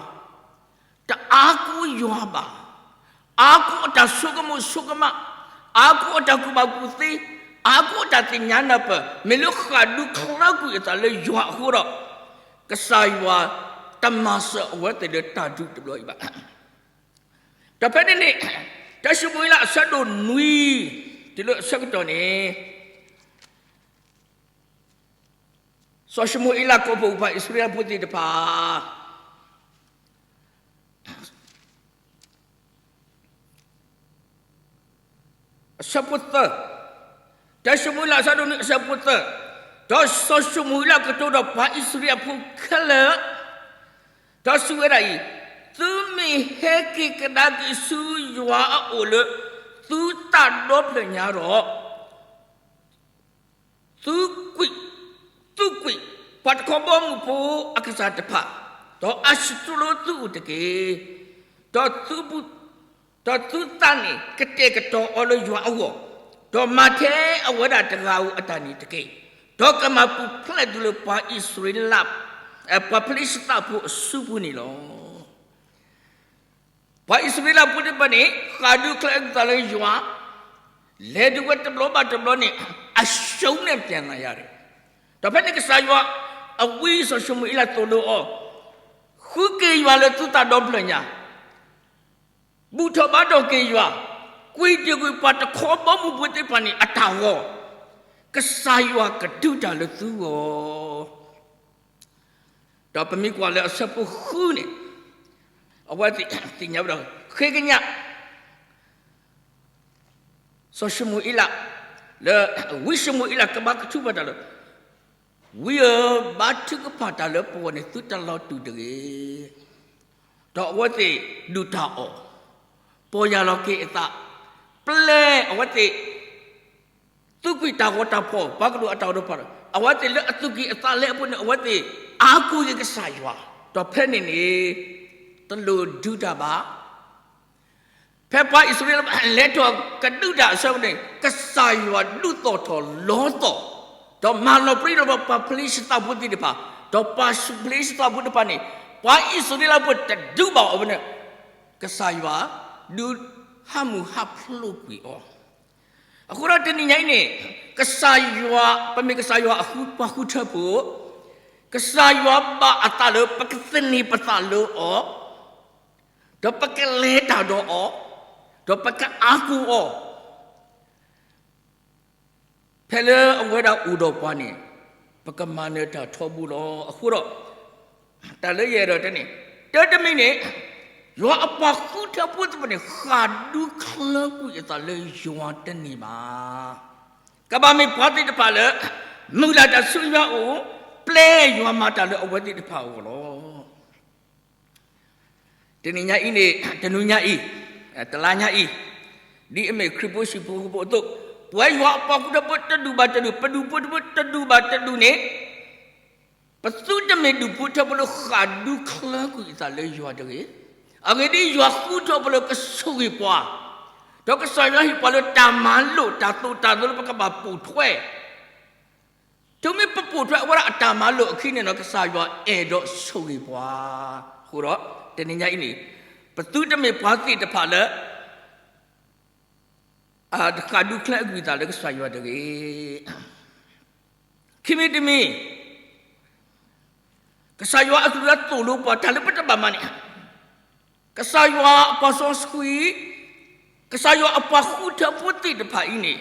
တအါကိယွၤဘၣ်, အါကိအတၢ်ဆိကမိၣ်ဆိကမး, အါကိအတၢ်ကူၣ်ဘၣ်ကူၣ်သ့, အါကိအတၢ်သ့ၣ်ညါနၢ်ပၢၢ်, မ့ၢ်လၢဃၣ်ဒုးချၢကွံာ်အသးလၢယွၤအဃိဒီး ကစၢ်ယွၤတမၤစၢၤအဝဲသ့ၣ်လၢတၢ်ဒုးတဘျီအံၤဘၣ်. ဒီးဖဲန့ၣ်န့ၣ် တၢၡမူၤအ့လးအဆၢဒိၣ်နွံ တုၤလၢအဆၢကတီၢ်န့ၣ် စီၤၡမူၤအ့လးကိးဖှိၣ်ပှၤအံၣ်စရ့လးဖိသ့ၣ်တဖၣ် အဆၢဖိသၢ, တၢၡမူၤအ့လးအဆၢဒိၣ်နွံအဆၢဖိသၢ, ဒီးစီၤၡမူၤအ့လးကတိၤဒီးပှၤအံၣ်စရ့လးဖိခဲလၢာ်, ဒီးစံးဝဲဒၣ်အံၤ, သုမ့ၢ်ဟဲက့ၤကဒါက့ၤဆူယွၤအအိၣ်လၢ သုသးဒီဖျၢၣ်ညါဒီး သုကွံာ်, သုကွံာ်ပှၤတခီဘီမုၢ်ဖိအကစၢ်တဖၣ်, ဒီးအၡတြူးလၢသုအိၣ်တက့ၢ်. ဒီးသု, ဒီးသုသးန့ၣ်ကတဲာ်ကတီၤအီၤလၢယွၤအဂီၢ်, ဒီးမၤထဲအဝဲဒၣ်တဂၤဧိၤအတၢ်န့ၣ်တက့ၢ်. ဒီးကမၤပူၤဖျဲးသုလၢပှၤအံၣ်စရ့လး, ပှၤဖလ့ၡသးဖိအစုပူၤန့ၣ်လီၤ. ပှၤအံၣ်စရ့လးဖိသ့ၣ်တဖၣ်န့ၣ် ဃၣ်ဒုးချၢအသးလၢယွၤ, လဲၤဒုးဝဲတဘျီဘၣ်တဘျီန့ၣ် အရှုံးနဲ့ပြန်လာရတယ်. ဒီးဖဲန့ၣ်ကစၢ်ယွၤအဝံစီၤၡမူၤအ့လးသိၣ်လိအီၤ, ဃုက့ၤယွၤလၢသုသးဒီဖျၢၣ်ညါ, ဘူၣ်ထီၣ်ဘါထီၣ်က့ၤယွၤ, ကွံာ်တ့ၢ်ကွံာ်ပှၤတခီဘီမုၢ်ဖိသ့ၣ်တဖၣ်န့ၣ်အတၢ်ဂီၤ, ကစၢ်ယွၤကဒုးတၢ်လၢသုဂီၢ်. ဒီးပမ့ၢ်ကွၢ်လၢအဆၢဖိဃုန့ၣ်, အဝဲသ့ၣ်ညါဝဲဒီး ဃ့ကညး စီၤၡမူၤအ့လး, လၢဝံၡမူၤအ့လးကဘါကထူၣ်ဖးတၢ်လၢ, ဝံဧၢ, ဘါထုကဖၣ်တၢ်လၢပဂီၢ်န့ၣ် သုတလီၤတူာ်တဂ့ၤ. ဒီးအဝဲသ့ၣ်ဒုၣ်တၢ်အီၣ်, ပီၢ်ယၢ်လီၤက့ၤအသး, ပျဲအဝဲသ့ၣ် သူၣ်ကွံာ်တၢ်ဂီၤတၢ်ဖီၣ်, ပှၤကလူးအတၢ်ဂီၤတၢ်ဖီၣ်, အဝဲသ့ၣ်လၢအသူၣ်ကံၢ်အသးလဲအပူၤန့ၣ် အဝဲသ့ၣ်အါကိးက့ၤကစၢ်ယွၤ, ဒီးဖဲန့ၣ်န့ၣ် တလိၣ်ဒုးတၢ်ဘၣ်. ဖဲပှၤအံၣ်စရ့လးလဲၤထီၣ်ကဒုးတၢ်အဆၢကတီၢ်န့ၣ် ကစၢ်ယွၤဒုးသိၣ်ထီၣ်လီသီၣ်, ဒီးမၤလီၤပြံလီၤပြါပှၤဖလ့ၡသးဖိသ့ၣ်တဖၣ်, ဒီးပှၤဖလ့ၡသးဖိတဖၣ်န့ၣ် ပှၤအံၣ်စရ့လးဖိတဒုးဘၣ်အီၤဝဲန့ၣ်, ကစၢ်ယွၤဒုးဟးမုၢ်ဟးဖျိးကွံာ်အီၤ. အဃိဒီးတနံၤညါအံၤန့ၣ် ကစၢ်ယွၤ, ပမ့ၢ်ကစၢ်ယွၤအဃုပှၤဃုထၢဖိ, ကစၢ်ယွၤဘၣ်အသးလၢပကသန့ၤပသးလၢအီၤ, ဒီးပကလဲၤတၢ်ဒီးအီၤ, ဒီးပကအါကိးအီၤ. ဖဲလၢအဝဲဒၣ်အိၣ်ဒီးပှၤန့ၣ် ပကမၤနၢၤတၢ်ထီဘိလီၤ. အဃိဒီး တၢ်လၢယအဲၣ်ဒိးတဲန့ၣ် တၢ်တမံၤန့ၣ် ယွၤအပှၤဃုထၢဖိသ့ၣ်တဖၣ်န့ၣ် ဃၣ်ဒူချၢကွံာ်အသးလၢယွၤတန့ၢ်ဘၣ်. ကဘၣ်မ့ၢ်ပှၤသ့ၣ်တဖၣ်လၢ မုၢ်လၢ်တၢ်ဆူယွၤအအိၣ်, ပျဲယွၤမၤတၢ်လၢအဝဲသ့ၣ်တဖၣ်အဂီၢ်လီၤ. တနံၤညါအံၤန့ၣ် တနံၤညါအံၤ တလါညါအံၤ ဒ်အမ့ၢ်ခရံာ်ဖိဟံၣ်ဖိဃီဖိအသိး, ပဝဲယွၤအပှၤဃုထၢဖိတဒူၣ်ဘၣ်တဒူၣ်, ပဒူၣ်ဖိတဒူၣ်ဘၣ်တဒူၣ်န့ၣ် ပသုတမ့ၢ်ဒူၣ်ဖိထၢဖိလၢဃၣ်ဒူချၢကွံာ်အသးလၢယွၤတဂ့ၤ. အဂ့ၢ်ဒ်အံၤ, ယွၤဃုထၢဖိလၢကဆိၣ်ဂ့ၤပှၤ, ဒီးကစၢ်ယွၤဟ့ၣ်ပှၤလၢတၢ်မၤလိာ်တၢ်သိၣ်တၢ်သီလၢပကဘၣ်ပိာ်ထွဲ တုၤမ့ၢ်ပပိာ်ထွဲအဝဲဒၣ်အတၢ်မၤလိာ်အခံန့ၣ်ဒီး ကစၢ်ယွၤအဲၣ်ဒိးဆိၣ်ဂ့ၤပှၤ. အဃိဒီး တနံၤညါအံၤန့ၣ် ပသုတမ့ၢ်ပှၤသ့ၣ်တဖၣ်လၢ တဃၣ်ဒူချၢကွံာ်အသးလၢကစၢ်ယွၤတဂ့ၤ. ခံမံၤတမံၤ ကစၢ်ယွၤအကလုၢ်အသိၣ်လိပှၤတၢ်လၢပတဘၣ်မၤန့ၣ် ကစၢ်ယွၤအပှၤစီဆှံ, ကစၢ်ယွၤအပှၤဃုထၢဖိသ့ၣ်တဖၣ်အံၤန့ၣ်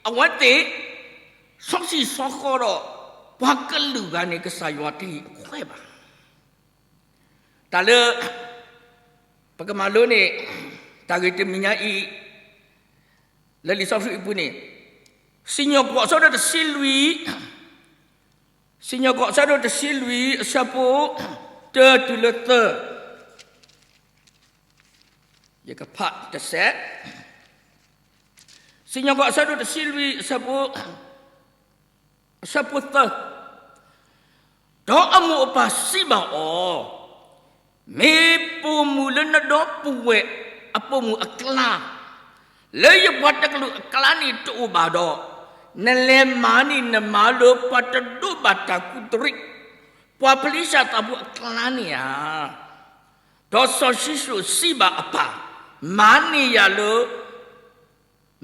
အဝဲသ့ၣ် စီဆှံစီဃီဒီး ပှၤကလုာ်ဂၤန့ၣ် ကစၢ်ယွၤတဟ့ၣ်ခွဲးဘၣ်. တၢ်လၢ ပကမၤလိန့ၣ် တၢ်ဂ့ၢ်တမံၤညါအံၤ လၢလံာ်စီဆှံအပူၤန့ၣ် စံၣ်ညီၣ်ကွီၢ်အဆၢဒိၣ်တဆံလွံၢ်, စံၣ်ညီၣ်ကွီၢ်အဆၢဒိၣ်တဆံလွံၢ် အဆၢဖိ တၢတုၤလၢသၢ, ယကဖးတစဲး, စံၣ်ညီၣ်ကွီၢ်အဆၢဒိၣ်တဆံလွံၢ် အဆၢဖိ အဆၢဖိသၢ, ဒီးအမိၢ်အပၢ်စံးဘၣ်အီၤ, မ့ၢ်ပိာ်မုၣ်လၢနဒီပုၢ်ဝဲၢ်အပိာ်မုၣ်အကျါ, လၢယပှၤတကလုာ်အကျါန့ၣ်တအိၣ်ဘၣ်ဒီး, နလဲၤမၤန့ၢ်နမါလၢပှၤတဒိးဘၣ်တၢ်ကူးတရံး, ပှၤဖလ့ၡသးဖိအကျါန့ၣ်ဧါ. ဒီးစီၤၡံၣ်စိၣ်စံးဘၣ်အပၢ်, မၤန့ၢ်ယၤလၢ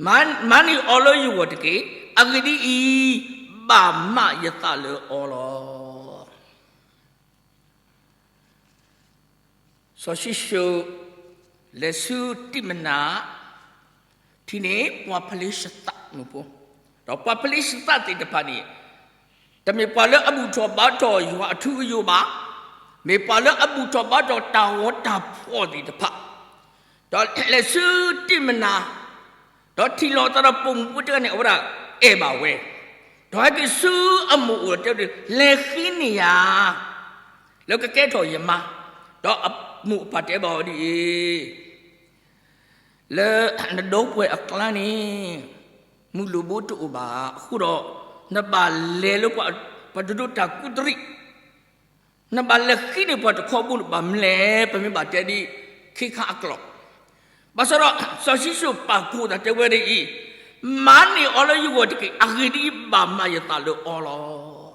မၤ, မၤန့ၢ်အီၤလၢယဂီၢ်တက့ၢ်. အဂ့ၢ်ဒ်အံၤ, ဘၣ်မးယသးလၢအီၤလီၤ. စီၤၡံၣ်စိၣ် လဲၤဆူတံၢ်မနၤ, ထံၣ်န့ၢ်ပှၤဖလ့ၡသးဖိ, ဒီးပှၤဖလ့ၡသးသ့ၣ်တဖၣ်န့ၣ် တမ့ၢ်ပှၤလၢအဘူၣ်ထီၣ်ဘါထီၣ်ယွၤအထူအယိာ်ဘၣ်, မ့ၢ်ပှၤလၢအဘူၣ်ထီၣ်ဘါထီၣ်တၢ်ဂီၤတၢ်ဖှီၣ်သ့ၣ်တဖၣ်, ဒီးလဲၤဆူတံၢ်မနၤ, ဒီးထံၣ်လိာ်သးဒီးပိာ်မုၣ်ဖိတဂၤန့ၣ် အဝဲဒၣ်အဲၣ်ဘၣ်ဝဲ, ဒီးဟဲက့ၤဆူအမိၢ်အိၣ်ဒီးတဲဝဲဒၣ်, လဲၤဃ့န့ၢ်ယၤ လၢကကဲထီၣ်ယမါ, ဒီးအမိၢ်အပၢ်တဲဘၣ်အီၤဒ်အံၤ, လၢနဒီပုၢ်ဝဲၢ်အကျါန့ၣ် မုၢ်လိၣ်ဘိတအိၣ်ဘၣ်. အဃိဒီး နဘၣ်လဲၤလၢပှၤ, ပှၤတဒိးတၢ်ကူးတရံး, နဘၣ်လဲၤဃ့န့ၢ်ပှၤတခီဘိန့ၣ် ဘၣ်မနုၤလဲၣ်, ပမ့ၢ်ဘၣ်တဲဒ်ခ့ခါအကျိာ်, ဘၣ်ဆၣ်ဒီး စီၤၡံၣ်စိၣ်ပာ်ဖှိၣ်သးတဲဝဲဒ်အံၤ, မၤန့ၢ်အီၤလၢယဂီၢ်တက့ၢ်. အဂ့ၢ်ဒ်အံၤ, ဘၣ်မးယသးလၢအီၤလီၤ.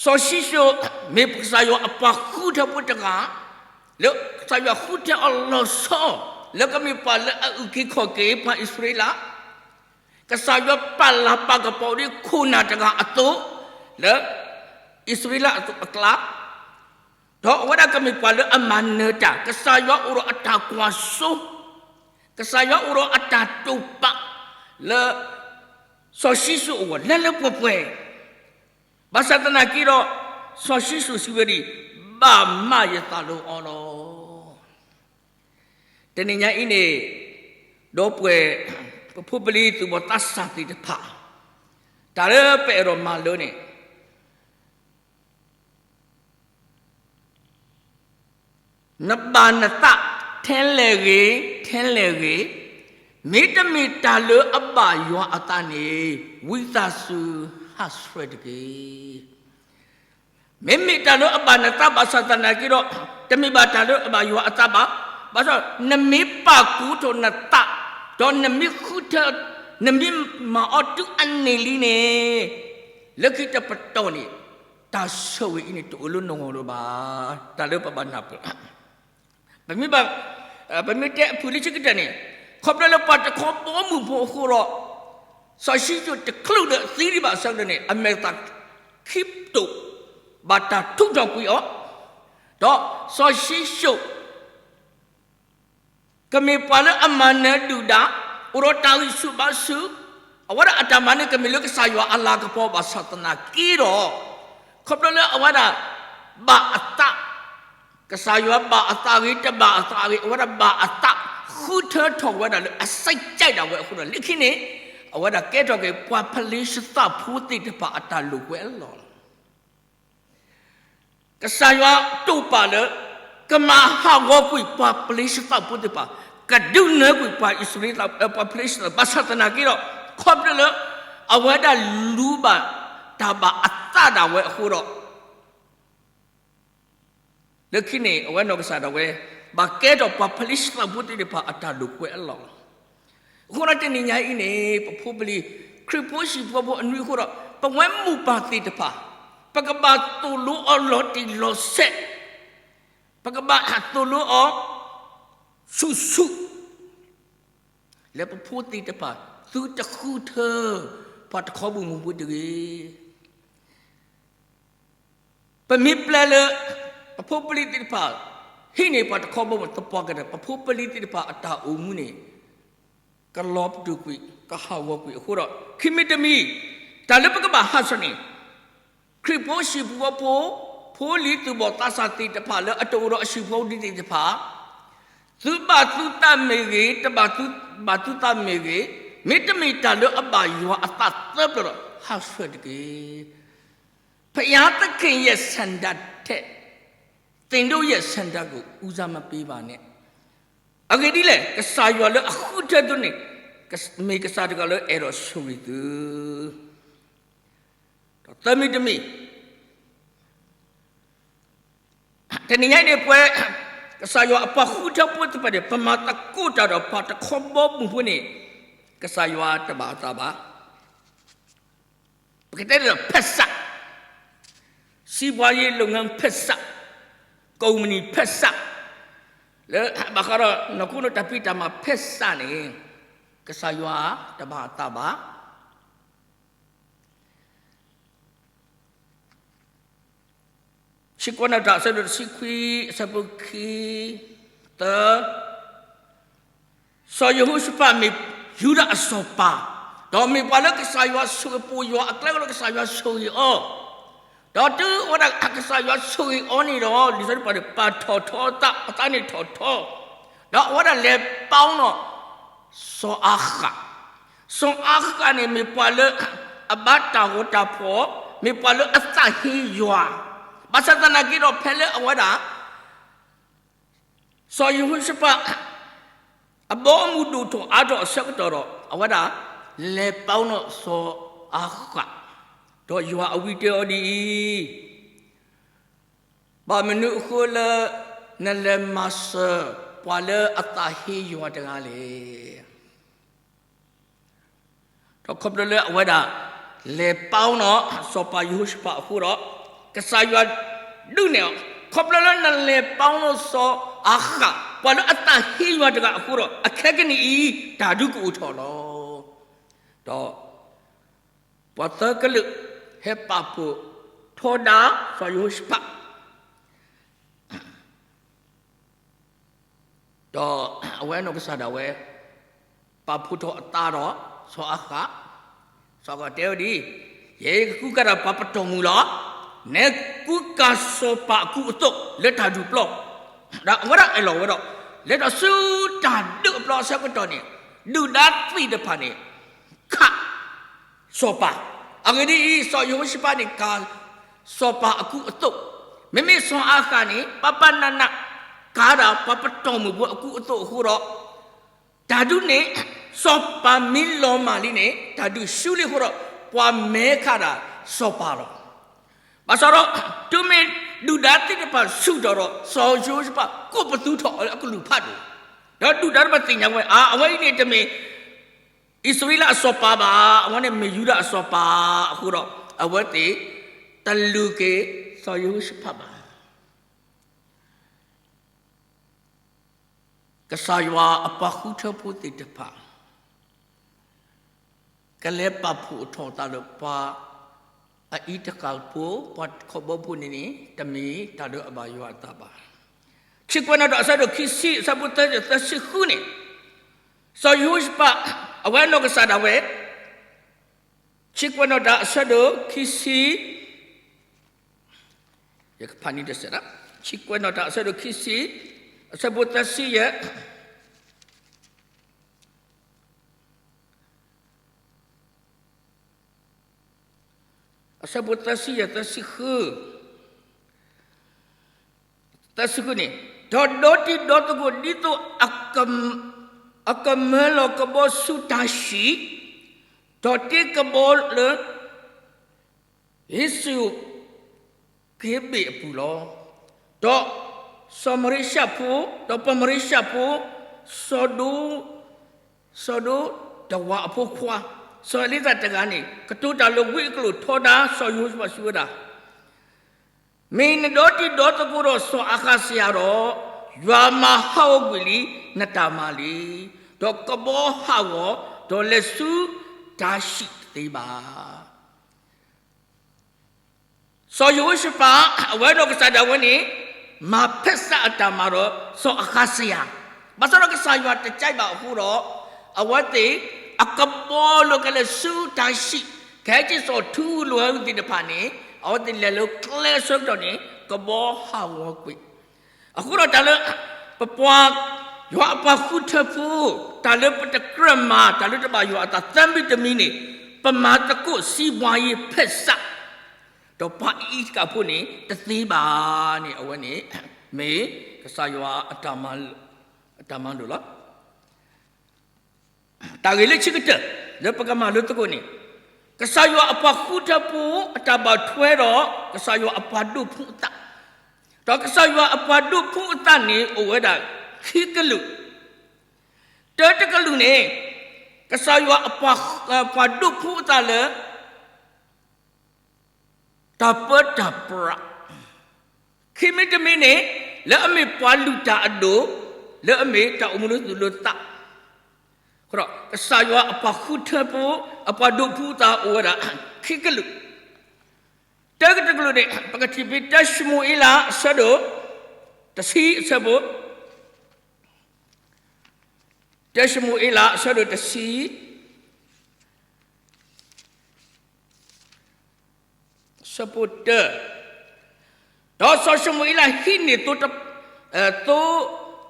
စီၤၡံၣ်စိၣ် မ့ၢ်ကစၢ်ယွၤအပှၤဃုထၢဖိတဂၤ, လၢကစၢ်ယွၤဃုထၢအီၤလီၤဆီ, လၢကမ့ၢ်ပှၤလၢအအုၣ်က့ၤခီၣ်က့ၤပှၤအံၣ်စရ့လး, ကစၢ်ယွၤပာ်လၤပာ်ကပီၤဒ်ခိၣ်နၢ်တဂၤအသိး, လၢအံၣ်စရ့လးအကျါ, ဒီးအဝဲဒၣ်ကမ့ၢ်ပှၤလၢအမၤနၢၤတၢ်, ကစၢ်ယွၤအိၣ်ဒီးအတၢ်ကွၢ်စိ, ကစၢ်ယွၤအိၣ်ဒီးအတၢ်တိာ်ပာ် လၢ စီၤၡံၣ်စိၣ်အဂီၢ် လၢလၢပှဲၤပှဲၤ, ဘၣ်ဆၣ်သနာ်က့ဒီး စီၤၡံၣ်စိၣ်စံးဝဲဒ်အံၤ, ဘၣ်မးယသးလၢအီၤလီၤ. တနံၤညါအံၤန့ၣ် ဒီပုၢ်ဝဲၢ် ပဖိပလံၤသူၣ်ဘီၣ်သးစၢ်သ့ၣ်တဖၣ်, တၢ်လၢပအဲၣ်ဒိးမၤလိန့ၣ် နဘၣ်နသး ထဲလဲၣ်ဂ့ၤ, ထဲလဲၣ်ဂ့ၤ, မ့တမ့ၢ်တၢ်လၢအဘၣ်ယွၤအသးန့ၣ် ဝံသးစူၤဟးဆှဲးတက့ၢ်. မ့မ့ၢ်တၢ်လၢအဘၣ်နသးဘၣ်ဆၣ်သနာ်က့ဒီး တမ့ၢ်ဘၣ်တၢ်လၢအဘၣ်ယွၤအသးဘၣ်. ဘၣ်ဆၣ် နမ့ၢ်ပာ်ကူထီၣ်နသး, ဒီးနမ့ၢ်ဃုထၢ, နမ့ၢ်မၤအီၤတုၤအန့ၣ်လံန့ၣ်, လၢခံတပတီၢ်န့ၣ် တၢ်ဆိၣ်ဂ့ၤအံၤန့ၣ် တအိၣ်လၢနဂီၢ်လၢၤဘၣ်. တၢ်လၢပဘၣ်နၢ်ပၢၢ် ပမ့ၢ်ဘၣ်, ပမ့ၢ်တဲအဖုၣ်လံဆၢကတီၢ်န့ၣ်, ခီဖျိလၢပှၤတခီဘီမုၢ်ဖိအဃိဒီး, စီၤၡံၣ်စိၣ်တချုးဒီးသံဒံးဘၣ်အဆၢကတီၢ်န့ၣ် အမဲာ်သၣ်ခံပတီၢ် ဘၣ်တၢ်ထုးထီၣ်ကွံာ်အီၤ, ဒီးစီၤၡံၣ်စိၣ် ကမ့ၢ်ပှၤလၢအမၤနၢၤဒုၣ်ဒါ, အိၣ်ဒီးတၢ်ဂံၢ်ဆူၣ်ဘါဆူၣ်, အဝဲဒၣ်အတၢ်မၤန့ၣ် ကမ့ၢ်လၢကစၢ်ယွၤအလၤကပီၤဘၣ်ဆၣ်သနာ်က့ဒီး, ခီဖျိလၢအဝဲဒၣ် ဘၣ်အသး, ကစၢ်ယွၤဘၣ်အသးအဂ့ၤ တဘၣ်အသးအဂ့ၤ, အဝဲဒၣ်ဘၣ်အသး ဃုထၢထီၣ်ဝဲဒၣ်လၢအစိတ်ကြိုက်ဒၣ်ဝဲအဃိဒီး လၢခံန့ၣ် အဝဲဒၣ်ကဲထီၣ်က့ၤ ပှၤဖလ့ၡသးဖိသ့ၣ်တဖၣ်အတၢ်လိာ်ကွဲအလီၢ်လီၤ. ကစၢ်ယွၤတိာ်ပာ်လၢ ကမၤဟးဂီၤကွံာ်ပှၤဖလ့ၡသးဖိသ့ၣ်တဖၣ်, ကဒုးနၢၤကွံာ်ပှၤအံၣ်စရ့လး ပှၤဖလ့ၡသး ဘၣ်ဆၣ်သနာ်က့ဒီး ခီဖျိလၢ အဝဲဒၣ်လူၤဘၣ်တၢ်ဘၣ်အသးဒၣ်ဝဲအဃိဒီး လၢခံန့ၣ် အဝဲနီၢ်ကစၢ်ဒၣ်ဝဲ ဘၣ်ကဲထီၣ်ပှၤဖလ့ၡသးဖိသ့ၣ်တဖၣ်အတၢ်လိာ်ကွဲအလီၢ်လီၤ. အဃိဒီးတနံၤညါအံၤန့ၣ် ပဖိပလံၤ ခရံာ်ဖိဟံၣ်ဖိဃီဖိအနွံအဃိဒီး ပဝဲမိၢ်ပၢ်သ့ၣ်တဖၣ် ပကဘၣ်သိၣ်လိအီၤလီၤတံၢ်လီၤဆဲး, ပကဘၣ်သိၣ်လိအီၤ ဆူၣ်ဆူၣ် လၢပဖိသ့ၣ်တဖၣ် သုတဃုထၢ ပှၤတခီဘီမုၢ်ဖိတဂ့ၤ. ပမ့ၢ်ပျဲလၢ ပဖိပလံၤသ့ၣ်တဖၣ် ဟံးန့ၢ်ပှၤတခီဘီမုၢ်သပှၢ်ကတၢၢ် ပဖိပလံၤသ့ၣ်တဖၣ်အတၢ်အိၣ်မူန့ၣ် ကလီၤပတုာ်ကွံာ် ကဟးဂီၤကွံာ်အဃိဒီး ခံမံၤတမံၤ တၢ်လၢပကဘၣ်ဟးဆှဲးန့ၣ် ခရံာ်ဖိဟံၣ်ဖိဃီဖိ ဖိလံၤသူၣ်ဘီၣ်သးစၢ်သ့ၣ်တဖၣ်လၢအတအိၣ်ဒီးအဟံၣ်ဖိဃီဖိသ့ၣ်တဖၣ် သုဘၣ်သုသးမ့ၢ်ဂ့ၤ, တဘၣ်သုဘၣ်သုသးမ့ၢ်ဂ့ၤ, မ့တမ့ၢ်တၢ်လၢအဘၣ်ယွၤအသးသၢပျီၤဒီး ဟးဆှဲးတက့ၢ်. ဘုရားသခင်ရဲ့ဆန္ဒထက် သင်တို့ရဲ့ဆန္ဒကို ဦးစားမပေးပါနဲ့. အဂ့ၢ်ဒ်လဲၣ်, ကစၢ်ယွၤလၢအဃုထၢသုန့ၣ် မ့ၢ်ကစၢ်တဂၤလၢအအဲၣ်ဒိးဆိၣ်ဂ့ၤသု ဒီးသၢမံၤတမံၤ တနံၤညါအံၤန့ၣ် ပဝဲ ကစၢ်ယွၤအပှၤဃုထၢဖိသ့ၣ်တဖၣ်န့ၣ် ပမၤသကိးတၢ်ဒီးပှၤတခီဘီမုၢ်ဖိန့ၣ် ကစၢ်ယွၤတဘၣ်အသးဘၣ်. ပကတဲဒီး ဖက်စပ်, စီးပွားရေးလုပ်ငန်း ဖက်စပ်, ကုမ္ပဏီ ဖက်စပ်, လၢဘၣ်ဃးဒီးနီၢ်ခိနီၢ်တၢ်ဖံးတၢ်မၤ ဖက်စပ် န့ၣ် ကစၢ်ယွၤတဘၣ်အသးဘၣ်. ဆံကွဲးနီၣ်တၢ် အဆၢဒိၣ်တဆံခွံ အဆၢဖိခံ သၢ, စီၤယဟိၤၡဖးမ့ၢ်ယူဒၤအစီၤပၤ, ဒီးမ့ၢ်ပှၤလၢကစၢ်ယွၤဆိၣ်ဂ့ၤ ပိာ်ယွၤအကျဲလီၤ ကစၢ်ယွၤဆိၣ်ဂ့ၤအီၤ, ဒီးတုၤဝဲဒၣ်ကစၢ်ယွၤဆိၣ်ဂ့ၤအီၤန့ၣ်ဒီး လံာ်စီဆှံပာ်ဒီး ပာ်ထီၣ်ထီအသး အသးန့ၣ်ထီၣ်ထီ, ဒီးအဝဲဒၣ်လဲၤပာ်နီၣ် စီၤအၤဃး, စီၤအၤဃးန့ၣ် မ့ၢ်ပှၤလၢအဘါတၢ်ဂီၤတၢ်ဖီၣ်, မ့ၢ်ပှၤလၢအသးဟ့ယွၤ, ဘၣ်ဆၣ်သနာ်က့ဒီး ဖဲလၢအဝဲဒၣ် စီၤယဟိၤၡဖး အဘီအမုၢ်ဒိၣ်ထီၣ်အါထီၣ်အဆၢကတီၢ်ဒီး အဝဲဒၣ် လဲၤပာ်နီၣ်စီၤအၤဃး, ဒီးယွၤအဝံတဲအီၤဒ်အံၤ, ဘၣ်မနုၤအဃိလၢ နလဲၤမၤစၢၤ ပှၤလၢအသးဟ့ယွၤတဂၤလဲၣ်. ဒီးခီဖျိလၢအဝဲဒၣ် လဲၤပာ်နီၣ်စီၤပၤယဟိၤၡဖးအဃိဒီး ကစၢ်ယွၤဒုးနဲၣ်အီၤ, ခီဖျိလၢနလဲၤပာ်နီၣ်စီၤအၤဃး ပှၤလၢအသးဟ့ယွၤတဂၤအဃိဒီး အခဲကနံၣ်အံၤ တၢ်ဒုးကအိၣ်ထီၣ်လီၤ. ဒီးပှၤသၢကလုာ် ဟဲပာ်ဖှိၣ်ထီဒါစီၤယဟိၤၡဖး ဒီးအဝဲအနီၢ်ကစၢ်ဒၣ်ဝဲ ပာ်ဖှိၣ်ထီၣ်အသးဒီးစီၤအၤဃး, စီၤအၤဃးတဲဝဲဒ်အံၤ, ယဲယကကူကၤတၢ်ပှၤပတီၢ်မုၢ်လီၤ. နဲကူကၤစီၤပၤအကူအသိးလၢတၢ်ဒုးပျီ, ဒီးအဝဲဒၣ်အဲၣ်လီၤဝဲဒီး လဲၤဒီးဆူတၢ်ဒုးအပျီအဆၢကတီၢ်န့ၣ် ဒုၣ်ဒါသ့ၣ်တဖၣ်န့ၣ် ခး စီၤပၤ, အဂ့ၢ်ဒ်အံၤ, စီၤယဟိၤၡဖးန့ၣ် ကၤစီၤပၤအကူအသိး, မ့မ့ၢ်စီၤအၤဃးန့ၣ် ပပနန ကၤဒၣ်ပှၤပတီၢ်မုၢ်ဖိအကူအသိးအဃိဒီး, တၢ်ဒုးန့ၣ် စီၤပၤမ့ၢ်လီၤမၢ်လံန့ၣ် တၢ်ဒုးဆူလံအဃိဒီး ပှၤမဲခးဒၣ်စီၤပၤလီၤ. ဘၣ်ဆၣ်ဒီး တုၤမ့ၢ်ဒုၣ်ဒါသ့ၣ်တဖၣ်ဆူၣ်ထီၣ်ဒီး စီၤယဟိၤၡဖး ကိးပသူထီၣ်အီၤလၢအကလုၢ်ဖးဒိၣ်, ဒီးဒုၣ်ဒါတဖၣ်သ့ၣ်ညါဝဲ အါ အဝဲအံၤန့ၣ်တမ့ၢ် အံၣ်စရ့လးအစီၤပၤဘၣ်, အဝဲန့ၣ်မ့ၢ်ယူဒၤအစီၤပၤအဃိဒီး အဝဲသ့ၣ်တလုၢ်က့ၤစီၤယဟိၤၡဖးဘၣ်. ကစၢ်ယွၤအပှၤဃုထၢဖိသ့ၣ်တဖၣ် ကလဲၤပာ်ဖှိၣ်ထီၣ်သးလၢပှၤအအံၤတဃၣ်ဖိ, ပှၤခီဘီဖိန့ၣ်န့ၣ် တမ့ၢ်တၢ်လၢအဘၣ်ယွၤအသးဘၣ်. ဆံကွဲးနီၣ်တၢ် အဆၢဒိၣ်ခံဆံ အဆၢဖိသၢဆံဃုန့ၣ်, စီၤယဟိၤၡဖး အဝဲအနီၢ်ကစၢ်ဒၣ်ဝဲ ဆံးကွဲးနီၣ်တၢ်အဆၢဒိၣ်ခံဆံ, ယကဖးန့ၣ်တစဲး, ဆံးကွဲးနီၣ်တၢ်အဆၢဒိၣ်ခံဆံ, အဆၢဖိသၢဆံယဲၢ်, အဆၢဖိသၢဆံယဲၢ် သၢဆံဃု သၢဆံဃုန့ၣ်, ဒီးဒီတံၤဒီသကိးဒ်သိး အကမၢလီၤကဘီဆူတၢ်ဟံၣ်, ဒီးတ့ကဘီလၢ ဧ့ၤစၡူးက့ဘ့ၣ်အပူၤလီၤ. ဒီးစီၤမရ့ၤၡၢၣ်ဖိ, ဒီးပှၤမရ့ၤၡၢၣ်ဖိ, စီၤဒိ စီၤဒိတဝၤအဖိခွါ, စီၤအ့လံသၣ်တဂၤန့ၣ် ကတိၤတၢ်လၢဝံအကျိာ်ထီဒါစီၤယဟိၤၡဖး စံးဝဲဒၣ်, မ့ၢ်နဒီတံၤဒီသကိးဒီးစီၤအၤခးစယၤဒီး, ယွၤမၤဟးဂီၤကွံာ်လံနတၢ်မၤလံ, ဒီးကဘီဟးဂီၤ, ဒီးလဲၤဆူတၢ်ဟံၣ်တသ့ဘၣ်. စီၤယဟိၤၡဖး အဝဲဒီးကစၢ်ဒၣ်ဝဲန့ၣ် မၤဖဲးစးအတၢ်မၤဒီးစီၤအၤခးစယၤ, ဘၣ်ဆၣ်ဒီးကစၢ်ယွၤတကဲဘၣ်အဃိဒီး, အဝဲသ့ၣ်အကဘီလၢကလဲၤဆူတၢ်ဟံၣ်, ကဟဲက့ၤစိာ်ထူလွဲသ့ၣ်တဖၣ်န့ၣ်, အဝဲသ့ၣ်လဲၤလၢကျဲအဆၢကတီၢ်န့ၣ် ကဘီဟးဂီၤကွံာ် အဃိဒီးတၢ်လၢ ပပှၤ ယွၤအပှၤဃုထၢဖိ, တၢ်လၢပတကြၢးမၤ တၢ်လၢတဘၣ်ယွၤအသးသၢမံၤတမံၤန့ၣ်, ပမၤသကိးစံးဘှါယ့ဖဲးစး, ဒီးပှၤအံၤတကးဖိန့ၣ် တသ့ဘၣ်န့ၣ် အဝဲန့ၣ် မ့ၢ်ကစၢ်ယွၤအတၢ်မၤလိာ်လီၤ. တၢ်ဂ့ၢ်လၢခံကတၢၢ် လၢပကမၤလိသကိးန့ၣ်, ကစၢ်ယွၤအပှၤဃုထၢဖိအတၢ်ဘၣ်ထွဲဒီး ကစၢ်ယွၤအပှၤဒိးဖှူအသး, ဒီးကစၢ်ယွၤအပှၤဒိးဖှူအသးန့ၣ် အိၣ်ဝဲဒၣ်ခံကလုာ်, တၢတကလုာ်န့ၣ်, ကစၢ်ယွၤအပှၤဒိးဖှူအသးလၢ တၢ်ပၢတၢ်ပြး, ခံမံၤတမံၤန့ၣ်, လၢအမ့ၢ်ပှၤလုၢ်တၢ်အဒိၣ်, လၢအမ့ၢ်တၢ်အိၣ်မူလၢသူၣ်လၢသး, ကစၢ်ယွၤအပှၤဃုထၢဖိ, အပှၤဒိးဖှူအသးအိၣ်ဝဲဒၣ် ခံကလုာ်, တၢတကလုာ်န့ၣ် ပကထံၣ်ဖဲ တၢၡမူၤအ့လး အဆၢဒိၣ်တဆံ အဆၢဖိ, တၢၡမူၤအ့လး အဆၢဒိၣ်တဆံ ဆၢဖိတၢ, ဒီးစီၤၡမူၤအ့လးဟံးန့ၢ်သိ, သိ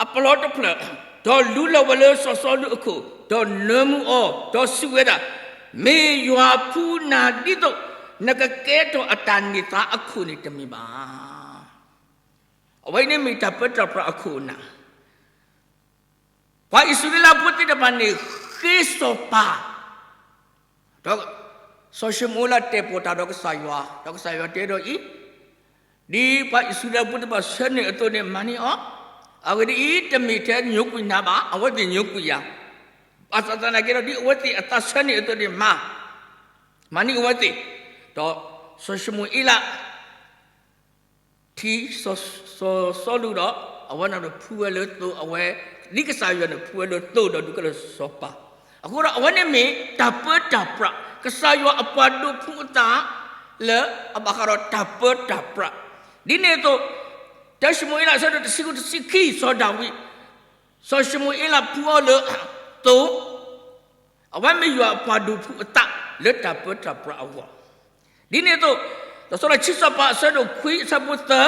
အပျီတဖျၢၣ်, ဒီးလူလီၤဝဲလၢစီၤစီလူးအခိၣ်, ဒီးနၢမူအီၤ, ဒီးစံးဝဲဒၣ်, မ့ၢ်ယွၤဖှူနၤဒ်သိး နကကဲထီၣ်အတၢ်န့ၢ်သါအခိၣ်န့ၣ်တမ့ၢ်ဘၣ်. အဝဲန့ၣ်မ့ၢ်တၢ်ပၢတၢ်ပြးအခိၣ်အနၢ် ပှၤအံၣ်စရ့လးဖိသ့ၣ်တဖၣ်န့ၣ် ဃ့စီၤပၤ, ဒီးစီၤၡမူၤအ့လးတဲာ်ပီၣ်တၢ်ဒီးကစၢ်ယွၤ, ဒီးကစၢ်ယွၤတဲဒီးအံၤ, ဒ်ပှၤအံၣ်စရ့လးဖိသ့ၣ်တဖၣ်ဆၢန့ၢ်အသိးန့ၣ်မၤန့ၢ်အီၤ, အဂ့ၢ်ဒ်အံၤ, တမ့ၢ်ထဲညိကွံာ်နၤဘၣ်, အဝဲသ့ၣ်ညိကွံာ်ယၤ, ဘၣ်ဆၣ်သနာ်က့ဒီး ဒ်အဝဲသ့ၣ်အသးဆၢန့ၢ်အသိးန့ၣ်မၤ, မၤန့ၢ်အဝဲသ့ၣ်, ဒီးစီၤၡမူၤအ့လး ထံၣ်စီၤစီလူးဒီး အဝဲန့ၣ်ဒီးဖှူဝဲလၢသိအဝဲ, ဒ်ကစၢ်ယွၤန့ၣ်ဖှူဝဲလၢသိဒီးဒုးကဲထီၣ်စီၤပၤ, အဃိဒီးအဝဲန့ၣ်မ့ၢ်တၢ်ပၢတၢ်ပြး, ကစၢ်ယွၤအပှၤဒိးဖှူအသး လၢအဘၣ်ဃးဒီးတၢ်ပၢတၢ်ပြး, ဒ်န့ၣ်အသိး, တၢၡမူၤအ့လး အဆၢဒိၣ်တဆံဃု တဆံခံ စီၤဒၤဝံး, စီၤၡမူၤအ့လးဖှူအီၤလၢသိ အဝဲမ့ၢ်ယွၤအပှၤဒိးဖှူအသးလၢတၢ်ပၢတၢ်ပြးအဂီၢ်, ဒ်န့ၣ်အသိး, လီၤဆီဒၣ်တၢ် ဆံးစီၤပၤ အဆၢဒိၣ်ခွံ အဆၢဖိသၢ,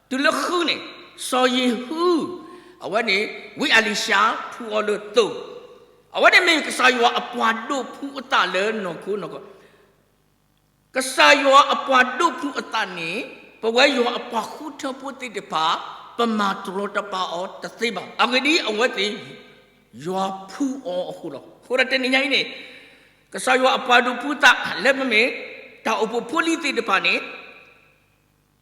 တုၤလၢဃုန့ၣ်, စီၤယ့ၤဟူး, အဝဲန့ၣ် ဝံအၤလံၡါဖှူအီၤလၢသိ, အဝဲန့ၣ်မ့ၢ်ကစၢ်ယွၤအပှၤဒိးဖှူအသးလၢနီၢ်ခိနီၢ်ကီၢ် ကစၢ်ယွၤအပှၤဒိးဖှူအသးန့ၣ်, ပဝဲယွၤအပှၤဃုထၢဖိသ့ၣ်တဖၣ်, ပမၤတရီတပါအီၤတသ့ဘၣ်. အဂ့ၢ်ဒ်အံၤ, အဝဲသ့ၣ်ယွၤဖှူအီၤအဃိလီၤ. အဃိဒီးတနံၤညါအံၤန့ၣ်, ကစၢ်ယွၤအပှၤဒိးဖှူသးလၢပမ့ၢ်တၢ်အိၣ်ဖှိၣ်ဖိလံၤသ့ၣ်တဖၣ်န့ၣ်,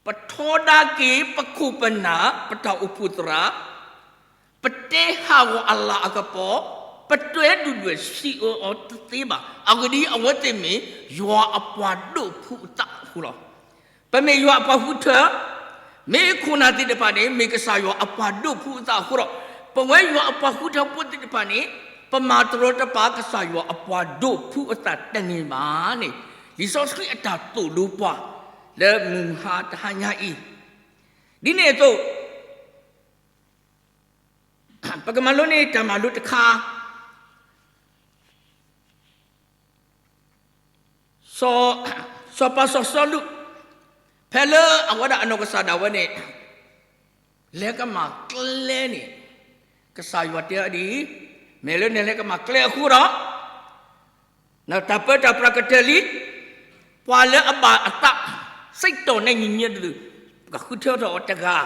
ပထီဒါက့ၤပခိၣ်ပနၢ် ပတၢ်အိၣ်ဖှိၣ်သရၣ်, ပတဲဟးဂီၤအလၤအကပီၤ, ပတွဲဒုၣ်ဒွဲၣ်စံးအၢအီၤတသ့ဘၣ်. အဂ့ၢ်ဒ်အံၤ, အဝဲသ့ၣ်မ့ၢ်ယွၤအပှၤဒိးဖှူအသးအဃိလီၤ. ပမ့ၢ်ယွၤအပှၤဃုထၢ, မ့ၢ်ခိၣ်နၢ်သ့ၣ်တဖၣ်န့ၣ် မ့ၢ်ကစၢ်ယွၤအပှၤဒိးဖှူအသးအဃိဒီး, ပဝဲယွၤအပှၤဃုထၢဖိသ့ၣ်တဖၣ်န့ၣ်, ပမၤတရီတပါကစၢ်ယွၤအပှၤဒိးဖှူအသးတန့ၢ်ဘၣ်န့ၣ်, လံာ်စီဆှံအတၢ်သိၣ်လိပှၤ လၢမုၢ်မဟါတဟါညါအံၤ, ဒ်န့ၣ်အသိး ပကမၤလိန့ၢ်တၢ်မၤလိတခါ, စီၤပၤစီၤစီလူး ဖဲလၢအဝဲဒၣ်အနီၢ်ကစၢ်ဒၣ်ဝဲန့ၣ် လဲၤကမၣ်ကျဲန့ၣ် ကစၢ်ယွၤတဲအီၤဒ်အံၤ, မ့ၢ်လၢနလဲၤကမၣ်ကျဲအဃိဒီး နတၢ်ပၢတၢ်ပြးကတၢၢ်လံ, ပှၤလၢအဘၣ်အသး စံးတီၢ်နဲၣ်ညီညီတဒု ပကဃုထၢထီၣ်အီၤတဂၤ,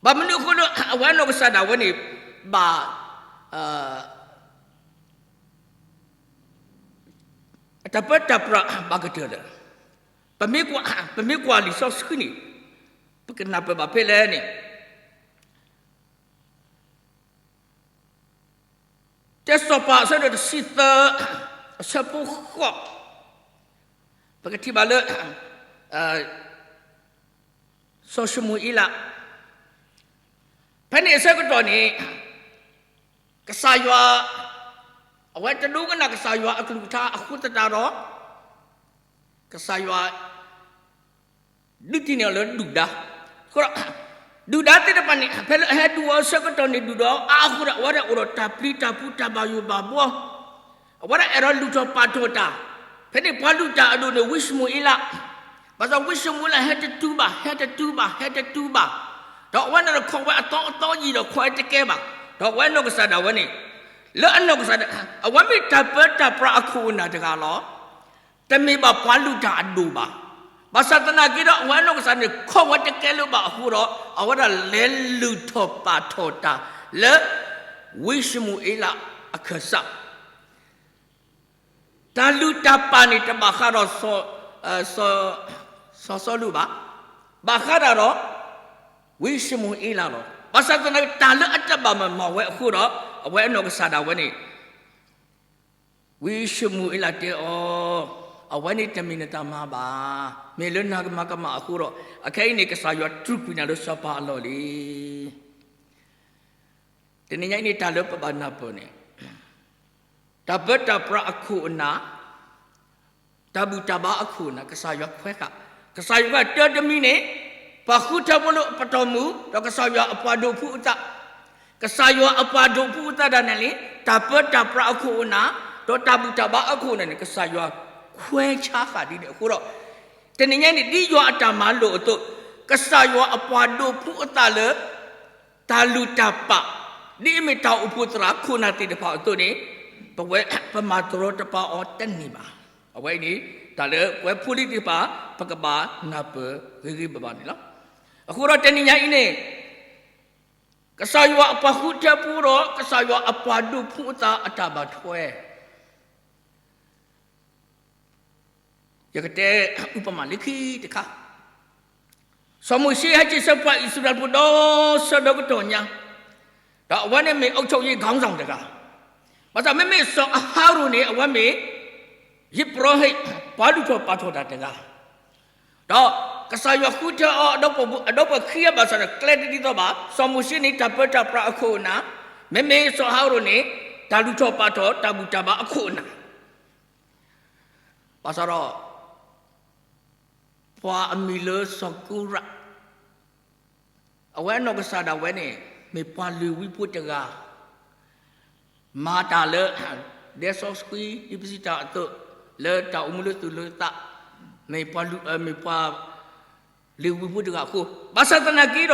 ဘၣ်မနုၤအဃိလၢ အဝဲအနီၢ်ကစၢ်ဒၣ်ဝဲန့ၣ် ဘၣ် အတၢ်ပၢတၢ်ပြးဘၣ်ကတၢၢ်လၢ ပမ့ၢ်ကွၢ်လံာ်စီဆှံန့ၣ် ပကနၢ်ပၢၢ်ဘၣ်ဖဲလဲၣ်န့ၣ် တၢစီၤပၤအဆၢဒိၣ်တဆံသၢ အဆၢဖိဃိး, ပကထံၣ်ဘၣ်လၢ စီၤၡမူၤအ့လး, ဖဲန့ၣ်အဆၢကတီၢ်န့ၣ် ကစၢ်ယွၤ အဝဲတဒိကနၣ်ကစၢ်ယွၤအကလုၢ်ကထါအဃိသတးဒီး ကစၢ်ယွၤ ဒုးသ့ၣ်နီၣ်အီၤလၢဒုၣ်ဒါ, အဃိဒီး ဒုၣ်ဒါသ့ၣ်တဖၣ်န့ၣ် ဖဲလၢအဟဲဒုးအီၤအဆၢကတီၢ်န့ၣ် ဒုၣ်ဒါအါအဃိဒီး အဝဲဒၣ်အိၣ်ဒီးတၢ်ပျံၤတၢ်ဖုးတၢ်ဘၣ်ယိၣ်ဘၣ်ဘှီ, အဝဲဒၣ်အဲၣ်ဒိးလုၢ်ထီၣ်ပာ်ထီၣ်တၢ်, ဖဲန့ၣ်ပှၤလုၢ်တၢ်အဒိၣ်န့ၣ် ဝံၡမူၤအ့လး, ဘၣ်ဆၣ်ဝံၡမူၤအ့လးဟဲတတုၤဘၣ် ဟဲတတုၤဘၣ် ဟဲတတုၤဘၣ်, ဒီးအဝဲန့ၣ်ဒီးခိးဝဲအသီအသီယံာ်ဒီးခိးဝဲတကဲဘၣ်, ဒီးအဝဲအနီၢ်ကစၢ်ဒၣ်ဝဲန့ၣ် လၢအနီၢ်ကစၢ်ဒၣ် အဝဲမ့ၢ်တၢ်ပၢတၢ်ပြးအခိၣ်အနၢ်တဂၤလီၤ. တမ့ၢ်ဘၣ်ပှၤလုၢ်တၢ်အဒိၣ်ဘၣ်. ဘၣ်ဆၣ်သနာ်က့ဒီး အဝဲအနီၢ်ကစၢ်န့ၣ် ခိးဝဲတကဲလၢၤဘၣ်အဃိဒီး အဝဲဒၣ်လဲၤလုၢ်ထီၣ်ပာ်ထီၣ်တၢ်လၢ ဝံၡမူၤအ့လးအခၢၣ်စး, တၢ်လုၢ်တၢ်ပာ်န့ၣ် တဘၣ်ဃးဒီး စီၤစီလူးဘၣ်, ဘၣ်ဃးဒၣ်ဒီး ဝံၡမူၤအ့လးလီၤ. ဘၣ်ဆၣ်သနာ်က့ တၢ်လၢအတဘၣ်မၤမၤဝဲအဃိဒီး အဝဲအနီၢ်ကစၢ်ဒၣ်ဝဲန့ၣ် ဝံၡမူၤအ့လးတဲအီၤ, အဝဲန့ၣ်တမ့ၢ်နတၢ်မၤဘၣ်, မ့ၢ်လၢနကမၤကမၣ်အဃိဒီး အခဲအံၤန့ၣ် ကစၢ်ယွၤတြူာ်ကွံာ်နၤလၢစီၤပၤအလီၢ်လံ. တနံၤညါအံၤန့ၣ် တၢ်လၢပဘၣ်နၢ်ပၢၢ်န့ၣ် တၢ်ပၢတၢ်ပြးအခိၣ်အနၢ်, တၢ်ဘူၣ်တၢ်ဘါအခိၣ်အနၢ် ကစၢ်ယွၤခွဲးဃာ်, ကစၢ်ယွၤတၢ်တမံၤန့ၣ် ပှၤဃုထၢဖိလၢအပတီၢ်မုၢ် ဒီးကစၢ်ယွၤအပှၤဒိးဖုအသး, ကစၢ်ယွၤအပှၤဒိးဖုအသးဒၣ်နဲၣ်လံ, တၢ်ပၢတၢ်ပြးအခိၣ်အနၢ် ဒီးတၢ်ဘူၣ်တၢ်ဘါအခိၣ်အနၢ်န့ၣ် ကစၢ်ယွၤခွဲးဆါဃာ်ဒ်န့ၣ်အဃိဒီး တနံၤညါအံၤန့ၣ် ဒ်ယွၤအတၢ်မၤလိာ်အသိး ကစၢ်ယွၤအပှၤဒိးဖုအသးလၢ တၢ်လုၢ်တၢ်ပာ် ဒ်အမ့ၢ်တၢ်အိၣ်ဖှိၣ်သရၣ်ခိၣ်နၢ်သ့ၣ်တဖၣ်အသိးန့ၣ် ပဝဲ ပမၤတရီတပါအီၤတန့ၢ်ဘၣ်. အဝဲအံၤန့ၣ် တၢ်လၢပဝဲဖိလံၤသ့ၣ်တဖၣ် ပကဘၣ်နၢ်ပၢၢ်ဂ့ၤဂ့ၤဘၣ်ဘၣ်န့ၣ်လီၤ. အဃိဒီးတနံၤညါအံၤန့ၣ် ကစၢ်ယွၤအပှၤဃုထၢဖိဒီး ကစၢ်ယွၤအပှၤဒိးဖုအသးအတၢ်ဘၣ်ထွဲ ယကတဲဥပမာလၢခံတခါ, စီၤမိၤၡ့ဟဲက့ၤဆှၢပှၤအံၣ်စရ့လးဖိဒီးဆၢဒီးကတီၢ်ညါ, ဒီးအဝဲန့ၣ်မ့ၢ် အုပ်ချုပ်ရေးခေါင်းဆောင် တဂၤ, ဘၣ်ဆၣ်မ့မ့ၢ်စီၤအၤဟရိၣ်န့ၣ် အဝဲမ့ၢ် ယ့ၣ်ပရဟံၣ် ပှၤလုၢ်ထီၣ်ပာ်ထီၣ်တၢ်တဂၤ, ဒီးကစၢ်ယွၤဃုထၢအီၤ အဒီပုၢ်ဝဲၢ်ခံဂၤဘၣ်ဆၣ်ဒီး ကျဲတဒ်သိးဘၣ်, စီၤမိၤၡ့န့ၣ် တၢ်ပၢတၢ်ပြးအခိၣ်အနၢ်, မ့မ့ၢ်စီၤအၤဟရိၣ်န့ၣ် တၢ်လုၢ်ထီၣ်ပာ်ထီၣ်တၢ်ဘူၣ်တၢ်ဘါအခိၣ်အနၢ် ဘၣ်ဆၣ်ဒီး ပှၤအမံၤလၢစီၤကူရး, အဝဲအနီၢ်ကစၢ်ဒၣ်ဝဲန့ၣ် မ့ၢ်ပှၤလ့ၤဝံဖိတဂၤ, မၤတၢ်လၢ ဒဲစီဆှံ ဒ်ပစံးတၢ်အသိး လၢတၢ်အိၣ်မူလၢသူၣ်လၢသး, မ့ၢ်ပှၤလ့ၤဝံဖိတဂၤအဃိ, ဘၣ်ဆၣ်သနာ်က့ဒီး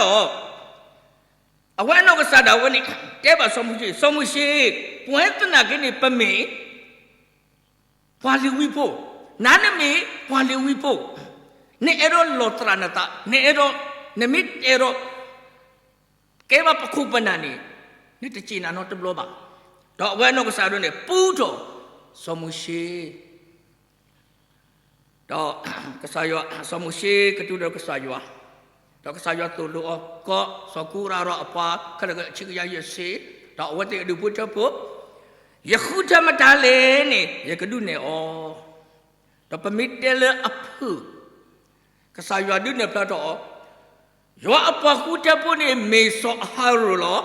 အဝဲအနီၢ်ကစၢ်ဒၣ်ဝဲန့ၣ် တဲဘၣ်စီၤမိၤၡ့, စီၤမိၤၡ့, ပဝဲသနာ်က့န့ၣ် ပမ့ၢ် ပှၤလ့ၤဝံဖိ, နၤနမ့ၢ်ပှၤလ့ၤဝံဖိ, နအဲၣ်ဒိးလီၢ်သရၣ်နသး, နအဲၣ်ဒိး, နမ့ၢ်အဲၣ်ဒိး ကဲဘၣ်ပခိၣ်ပနၢ်န့ၣ် နတစူၢ်နာ်နီတဘျီဘၣ်. ဒီးအဝဲအနီၢ်ကစၢ်ဒၣ်န့ၣ် ပူထီၣ်စီၤမိၤၡ့ ဒီးကစၢ်ယွၤ, စီၤမိၤၡ့ကတိၤဒီးကစၢ်ယွၤ, ဒီးကစၢ်ယွၤသိၣ်လိအီၤ, ကိးစီၤကူရးဒီးအပှၤခဲလၢာ်အဆံကယၤယဲၢ်ဆံ, ဒီးအဝဲသ့ၣ်အဒူၣ်ဖိထၢဖိ, ယဃုထၢမတၤလဲၣ်န့ၣ် ယကဒုးနဲၣ်အီၤ, ဒီးပမ့ၢ်တဲလၢအဖုၣ်, ကစၢ်ယွၤဒုးနဲၣ်ဖျါထီၣ်အီၤ, ယွၤအပှၤဃုထၢဖိန့ၣ် မ့ၢ်စီၤအၤဟရိၣ်လီၤ.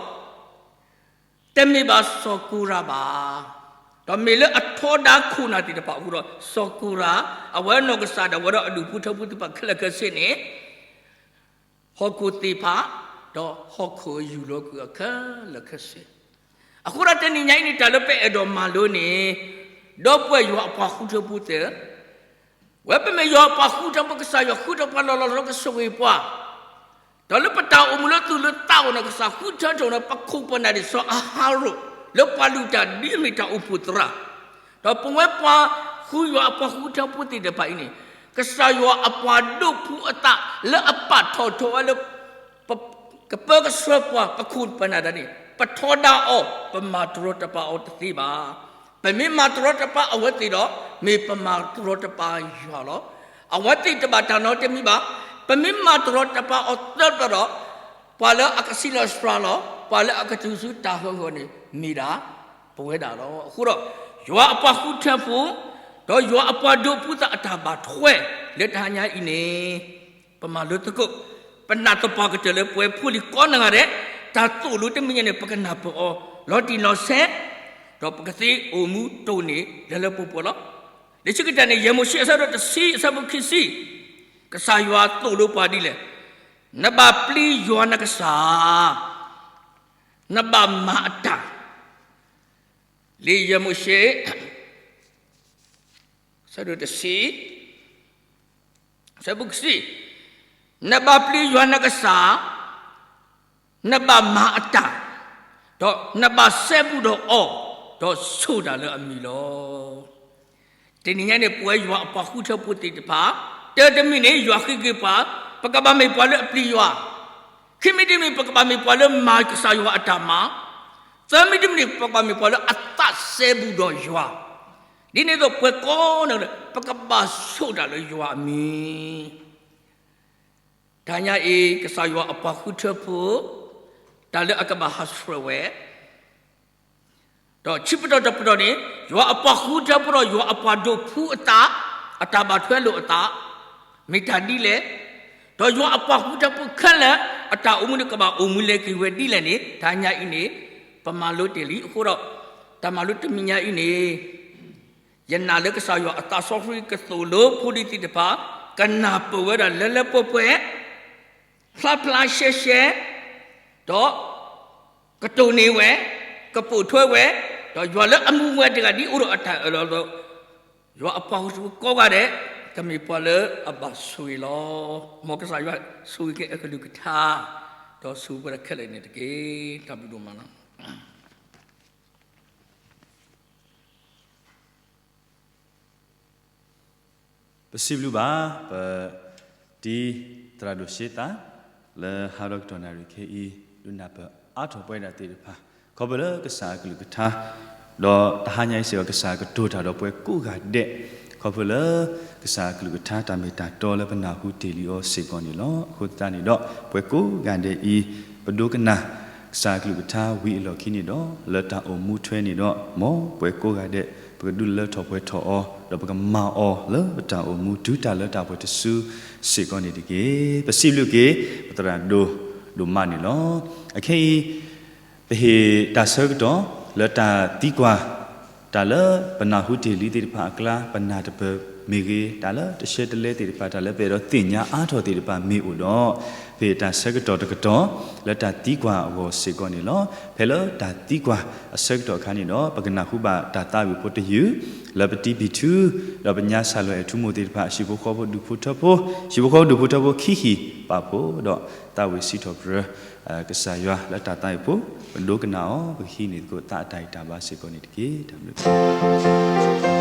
တမ့ၢ်ဘၣ်စီၤကူရးဘၣ်. ဒီးမ့ၢ်လၢအထီဒါခိၣ်နၢ်သ့ၣ်တဖၣ်အဃိဒီး စီၤကူရး, အဝဲအနီၢ်ကစၢ်ဒၣ်ဝဲဒီးအဒူၣ်ဖိထၢဖိသ့ၣ်တဖၣ်ခဲလၢာ်ခဲဆ့န့ၣ် ဟီၣ်ခိၣ်သ့ၣ်ဖး, ဒီးဟီၣ်ခိၣ်ယူၢ်လီၤကွံာ်အီၤခဲလၢာ်ခဲဆ့. အဃိဒီးတနံၤညါအံၤန့ၣ် တၢ်လၢပအဲၣ်ဒိးမၤလိန့ၣ်, ဒီပုၢ်ဝဲၢ်ယွၤအပှၤဃုထၢဖိသ့ၣ်, ဝဲပမ့ၢ်ယွၤအပှၤဃုထၢဖိ ကစၢ်ယွၤဃုထၢပှၤလီၤလီၤလီၤ ကဆိၣ်ဂ့ၤပှၤ, ဒီးလၢပတၢ်အိၣ်မူလၢသူၣ်လၢသးအိၣ်န့ၣ် ကစၢ်ဃုထၢထီၣ်န့ၣ် ပခိၣ်ပနၢ်ဒ်စီၤအၤဟရိၣ် လၢပှၤလုၢ်တၢ်ဒ်အမ့ၢ်တၢ်အိၣ်ဖှိၣ်သရၣ်, ဒီးပဝဲပှၤဃုယွၤအပှၤဃုထၢဖိသ့ၣ်တဖၣ်အံၤန့ၣ် ကစၢ်ယွၤအပှၤဒိးဖှူအသးလၢအပာ်ထီၣ်ထီဝဲလၢ ကပၢကဆှၢပှၤ ပခိၣ်ပနၢ်ဒ်န့ၣ် ပထီဒါအီၤ ပမၤတရီတပါအီၤတသ့ဘၣ်. ပမ့ၢ်မၤတရီတပါအဝဲသ့ၣ်ဒီး မ့ၢ်ပမၤတရီတပါယွၤလီၤ. အဝဲသ့ၣ်တဘၣ်တၢ်နီတမံၤဘၣ်. ပမ့ၢ်မၤတရီတပါအီၤသၢဘျီဒီး ပှၤလၢအကဆံးလီၤစှၤလီၤ ပှၤလၢအကတုၤဆူတၢ်ဟးဂီၤန့ၣ် မ့ၢ်ဒၣ်ပဝဲဒၣ်လီၤ. အဃိဒီး ယွၤအပှၤဃုထၢဖိ ဒီးယွၤအပှၤဒိးဖှူသးအတၢ်ဘၣ်ထွဲ လၢတဟါညါအံၤန့ၣ် ပမၤလိသကိး ပနာ်သပှၢ်ကတၢၢ်လၢပဝဲဖိလံၤကိးနီၢ်ဂၤဒဲး တၢ်သိၣ်လိတမံၤညါန့ၣ် ပကနၢ်ပၢၢ်အီၤ လီၤတံၢ်လီၤဆဲး ဒီးပကသ့အိၣ်မူတိၢ်န့ၢ်လၢလၢပှဲၤပှဲၤလီၤ. လံာ်ဆံးကတၢၢ်န့ၣ် ယဲၢ်မိၤၡ့အဆၢဒိၣ်တဆံ အဆၢဖိခံဆံ, ကစၢ်ယွၤသိၣ်လိပှၤဒ်လဲၣ်, နဘၣ်ပျံၤယွၤနကစၢ်, နဘၣ်မၤအတၢ် လံာ်ယဲၢ်မိၤၡ့ အဆၢဒိၣ်တဆံ အဆၢဖိခံဆံ, နဘၣ်ပျံၤယွၤနကစၢ်, နဘၣ်မၤအတၢ်, ဒီးနဘၣ်စဲဘူးဒီးအီၤ, ဒီးဆိၣ်တၢ်လၢအမံၤလီၤ. တနံၤညါန့ၣ် ပဝဲယွၤအပှၤဃုထၢဖိသ့ၣ်တဖၣ်, တၢ်တမံၤန့ၣ် ယွၤဃ့က့ၤပှၤ, ပကဘၣ်မ့ၢ်ပှၤလၢအပျံၤယွၤ, ခံမံၤတမံၤ ပကဘၣ်မ့ၢ်ပှၤလၢမၤကစၢ်ယွၤအတၢ်မၤ, သၢမံၤတမံၤန့ၣ် ပကဘၣ်မ့ၢ်ပှၤလၢအသးစဲဘူးဒီးယွၤ, ဒ်န့ၣ်အသိးပှၤကိးနီၢ်ဂၤဒဲး ပကဘၣ်ဆိၣ်တၢ်လၢယွၤအမံၤ. တဟါညါအံၤ ကစၢ်ယွၤအပှၤဃုထၢဖိ တၢ်လၢအကဘၣ်ဟးဆှဲးဝဲ ဒီးခံပတီၢ်တပတီၢ်န့ၣ် ယွၤအပှၤဃုထၢဖိဒီးယွၤအပှၤဒိးဖှူအသး အတၢ်ဘၣ်ထွဲလိာ်အသး မ့ၢ်တၢ်ဒ်လဲၣ်, ဒီးယွၤအပှၤဃုထၢဖိခဲလၢာ် အတၢ်အိၣ်မူန့ၣ်ကဘၣ်အိၣ်မူလဲၤက့ၤဝဲဒ်လဲၣ်န့ၣ် တဟါညါအံၤန့ၣ် ပမၤလိတ့ၢ်လံ. အဃိဒီး တၢ်မၤလိတမံၤညါအံၤန့ၣ် ယနာ်လၢကစၢ်ယွၤအသးစီဆှံကသိၣ်လိဖိလံၤသ့ၣ်တဖၣ် ကနၢ်ပၢၢ်ဝဲဒၣ်လၢလၢပှဲၤပှဲၤ ဖျါဖျါရှဲရှဲ ဒီးကတိၢ်န့ၢ်ဝဲ, ကပိာ်ထွဲဝဲ, ဒီးယွၤလၢအမူဝဲတဂၤဒ်အိၣ်ဒီးအတၢ်အၢၣ်လီၤအသိး ယွၤအပှၤဃုထၢဖိကိးဂၤဒဲး ကမ့ၢ်ပှၤလၢအဘၣ်ဆိၣ်ဂ့ၤလီၤ. မ်ကစၢ်ယွၤဆိၣ်ဂ့ၤက့ၤအကလုၢ်ကထါ ဒီးဆိၣ်ဂ့ၤပှၤဒၣ်ခဲလၢာ်န့ၣ်တက့ၢ်. တၢ်ဘျုးဒိၣ်မးလီၤ. ပစံးဘျုးဘၣ် ပတံၤသရၣ်ဒိၣ်ဆှံသး လၢဟါဒီကတီၢ်နၣ်ရံၣ်ခဲအံၤ ဒုးနၢ်ပၢၢ်အါထီၣ်ပဝဲဒၣ်သ့ၣ်တဖၣ် ခီဖျိလၢကစၢ်အကလုၢ်ကထါ ဒီးတဟါညါအံၤစ့ၢ်ကီး ကစၢ်ကတိၤတၢ်ဒီးပှၤကိးဂၤဒဲး ခီဖျိလၢကစၢ်အကလုၢ်ကထါတၢ်မ့ၢ်တၢ်တီလၢပနၢ်ဟူတ့ၢ်လံအီၤစ့ၢ်ကီးန့ၣ်လီၤ. အဃိသတးန့ၣ်ဒီး ပှၤကိးဂၤဒဲးအံၤ ပဒိကနၣ် ကစၢ်အကလုၢ်ကထါဝံၤအလီၢ်ခံန့ၣ်ဒီး လၢတၢ်အိၣ်မူထွဲန့ၣ်ဒီး မ်ပှၤကိးဂၤဒဲး ပကဒုးလၢထီၣ်ပှဲၤထီၣ်အီၤ ဒီးပကမၤအီၤလၢပတၢ်အိၣ်မူတုၤတၢ်လၢတၢ်ပှဲၤတစုစ့ၢ်ကီးန့ၣ်တက့ၢ်. ပစံးဘျုးက့ၤ ပသရၣ်ဒိၣ်ဒိၣ်မးန့ၣ်လီၤ. အခဲအံၤ ပဟ့ၣ်တၢ်ဆၢကတီၢ်လၢတၢ်သံကွၢ် တၢ်လၢပနၢ်ဟူတ့ၢ်လံသ့ၣ်တဖၣ်အကျါ ပနၢ်တပၢၢ်မ့ၢ်ဂ့ၤ တၢ်လၢတဆှၢတလဲသ့ၣ်တဖၣ် တၢ်လၢပအဲၣ်ဒိးသ့ၣ်ညါအါထီၣ်သ့ၣ်တဖၣ်မ့ၢ်အိၣ်ဒီး ပဟ့ၣ်တၢ်ဆၢကတီၢ်တကတီၢ် လၢတၢ်သံကွၢ်အဂီၢ်စ့ၢ်ကီးန့ၣ်လီၤ. ဖဲလၢတၢ်သံကွၢ်အဆၢကတီၢ်အခါန့ၣ်ဒီး ပကနၢ်ဟူဘၣ်တၢ်သးဝံၣ်ဖိတယုၢ် လၢပတံၤဘံၣ်ထူ ဒီးပညါစၢ်လီၤအဲၣ်ထူမိၢ်သ့ၣ်တဖၣ် ဟံၣ်ဖိဃီဖိဒူၣ်ဖိထၢဖိ ဟံၣ်ဖိဃီဖိဒူၣ်ဖိထၢဖိခံဟံၣ်ပာ်ဖှိၣ်ဒီး သးဝံၣ်စံးထီၣ်ပတြၢၤ ကစၢ်ယွၤလၢတၢ်သးဝံၣ်ဖိ ပဒိကနၣ်အီၤ ပကဟံးန့ၢ်သကိးသးအတၢ်ဂံၢ်တၢ်ဘါစ့ၢ်ကီးန့ၣ်တက့ၢ်. တၢ်ဘျုး တု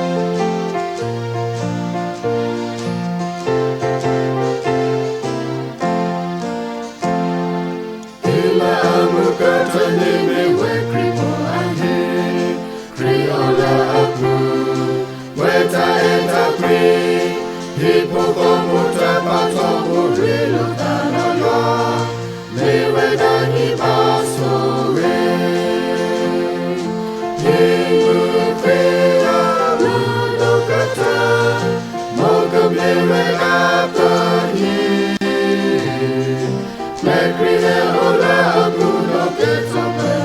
ၤလၢအမုၢ်ကတၢၢ်န့ၣ်မ့ၢ်ဝဲခရံာ်ဖိအဟ့ၣ်, ခရံာ်အိၣ်လၢအပူၤ, ပှဲၤတၢ်အဲၣ်တၢ်ကွံ, ဟံၣ်ဖိဃီဖိတၢ်ပာ်ထီၣ်ပူၤရ့လိာ်သးဒီးယွၤ, မ့ၢ်ဝဲဒၣ်ဟံၣ်ဘၣ်ဆိၣ်ဂ့ၤ ဟံၣ်မုၣ်ဃ့လၢမုၢ်ဒိၣ်ကတၢၢ်, မ်ကမ့ၢ်ဝဲဒၣ်ပဟံၣ်, လၢခရံာ်လၢအိၣ်လၢအပူၤဒီးကဲထီၣ်ပှဲၤ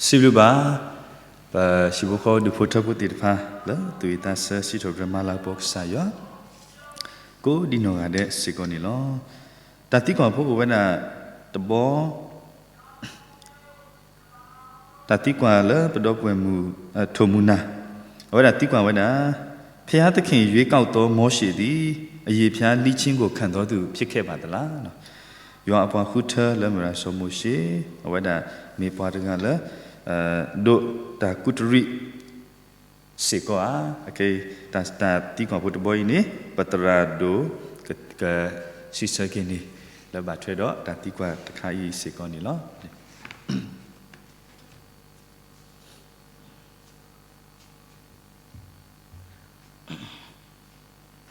စံးဘျုးဘၣ် ပဟံၣ်ဖိဃီဖိဒူၣ်ဖိထၢဖိသ့ၣ်တဖၣ် လၢသူၣ်ဝံၣ်သးဆၢစံးထီၣ်ပတြၢၤမၤလၤကပီၤကစၢ်ယွၤ ကိးဒံနီၢ်ဂၤဒဲးစ့ၢ်ကီးန့ၣ်လီၤ. တၢ်သံကွၢ်ဖိအိၣ်ဝဲဒၣ်တဘီ တၢ်သံကွၢ်လၢပဒီပုၢ်ဝဲၢ်မုၣ် ထိၣ်မုၢ်နၤ အဝဲဒၣ်သံကွၢ်ဝဲဒၣ်, ဘုရားသခင်ရွေးကောက်သောမောရှေသည် အရေဖျားလှီးခြင်းကိုခံသောသူဖြစ်ခဲ့ပါသလား. ယွၤအပှၤဃုထၢလၢမုၢ်ရၤစီၤမိၤၡ့ အဝဲဒၣ်မ့ၢ်ပှၤတဂၤလၢ ဒိးတၢ်ကူးတရံးစ့ၢ်ကီးဧါ. တၢ်သံကွၢ်ဖိတဘီအံၤန့ၣ် ပသရၣ်ဒိၣ် ကစံးဆၢက့ၤန့ၣ် လၢဘၣ်ထွဲဒီးတၢ်သံကွၢ်တခါအံၤစ့ၢ်ကီးန့ၣ်လီၤ.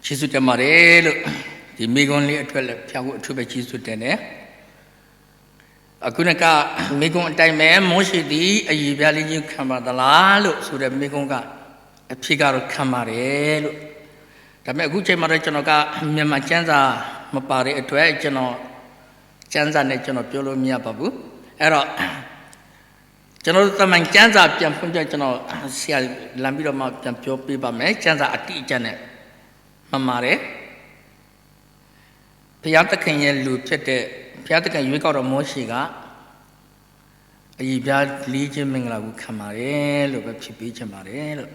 ကျေးဇူးတင်ပါတယ်လို့ ဒီမေးခွန်းလေးအတွက်လည်း ဘုရားကို အထူးပဲ ကျေးဇူးတင်တယ်။ အခုနက မေးခွန်းအတိုင်းပဲ မောရှေသည် အရေဖျားလှီးခြင်းခံပါသလားလို့ဆိုတဲ့ မေးခွန်းက အဖြေကတော့ ခံပါတယ်လို့။ ဒါပေမဲ့ အခုချိန်မှာတော့ ကျွန်တော်က မြန်မာကျမ်းစာ မပါတဲ့အတွက် ကျွန်တော် ကျမ်းစာနဲ့ ကျွန်တော် ပြောလို့မရပါဘူး။ အဲ့တော့ ကျွန်တော်တို့ သမိုင်းကျမ်းစာ ပြန်ဖွင့်ပြ ကျွန်တော် ဆရာ လှမ်းပြီးတော့မှ ပြန်ပြောပေးပါမယ် ကျမ်းစာ အတိအကျနဲ့ မှန်ပါတယ်။ ဘုရားသခင်ရဲ့လူဖြစ်တဲ့ ဘုရားသခင်ရွေးကောက်တော် မောရှေက အရေဖျားလှီးခြင်း မင်္ဂလာကို ခံပါတယ်လို့ပဲ ဖြေပေးချင်ပါတယ်လို့။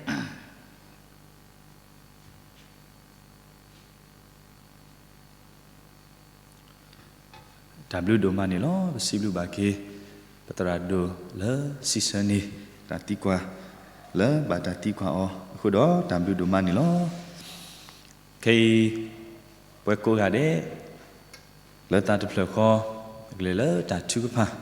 တၢ်ဘျုးဒိၣ်မးန့ၣ်လီၤ. ပစံးဘျုးဘၣ်က့ၤ ပသရၣ်ဒိၣ်လၢစံးဆၢန့ၣ် တၢ်သံကွၢ်လၢဘၣ်တၢ်သံကွၢ်အီၤအဃိဒီး တၢ်ဘျုးဒိၣ်မးန့ၣ်လီၤ. ခဲအံၤ ပှၤကိးဂၤဒဲး လၢသးတဖျၢၣ်ဃီ ကလဲၤလၢတၢ်ထုကဖၣ်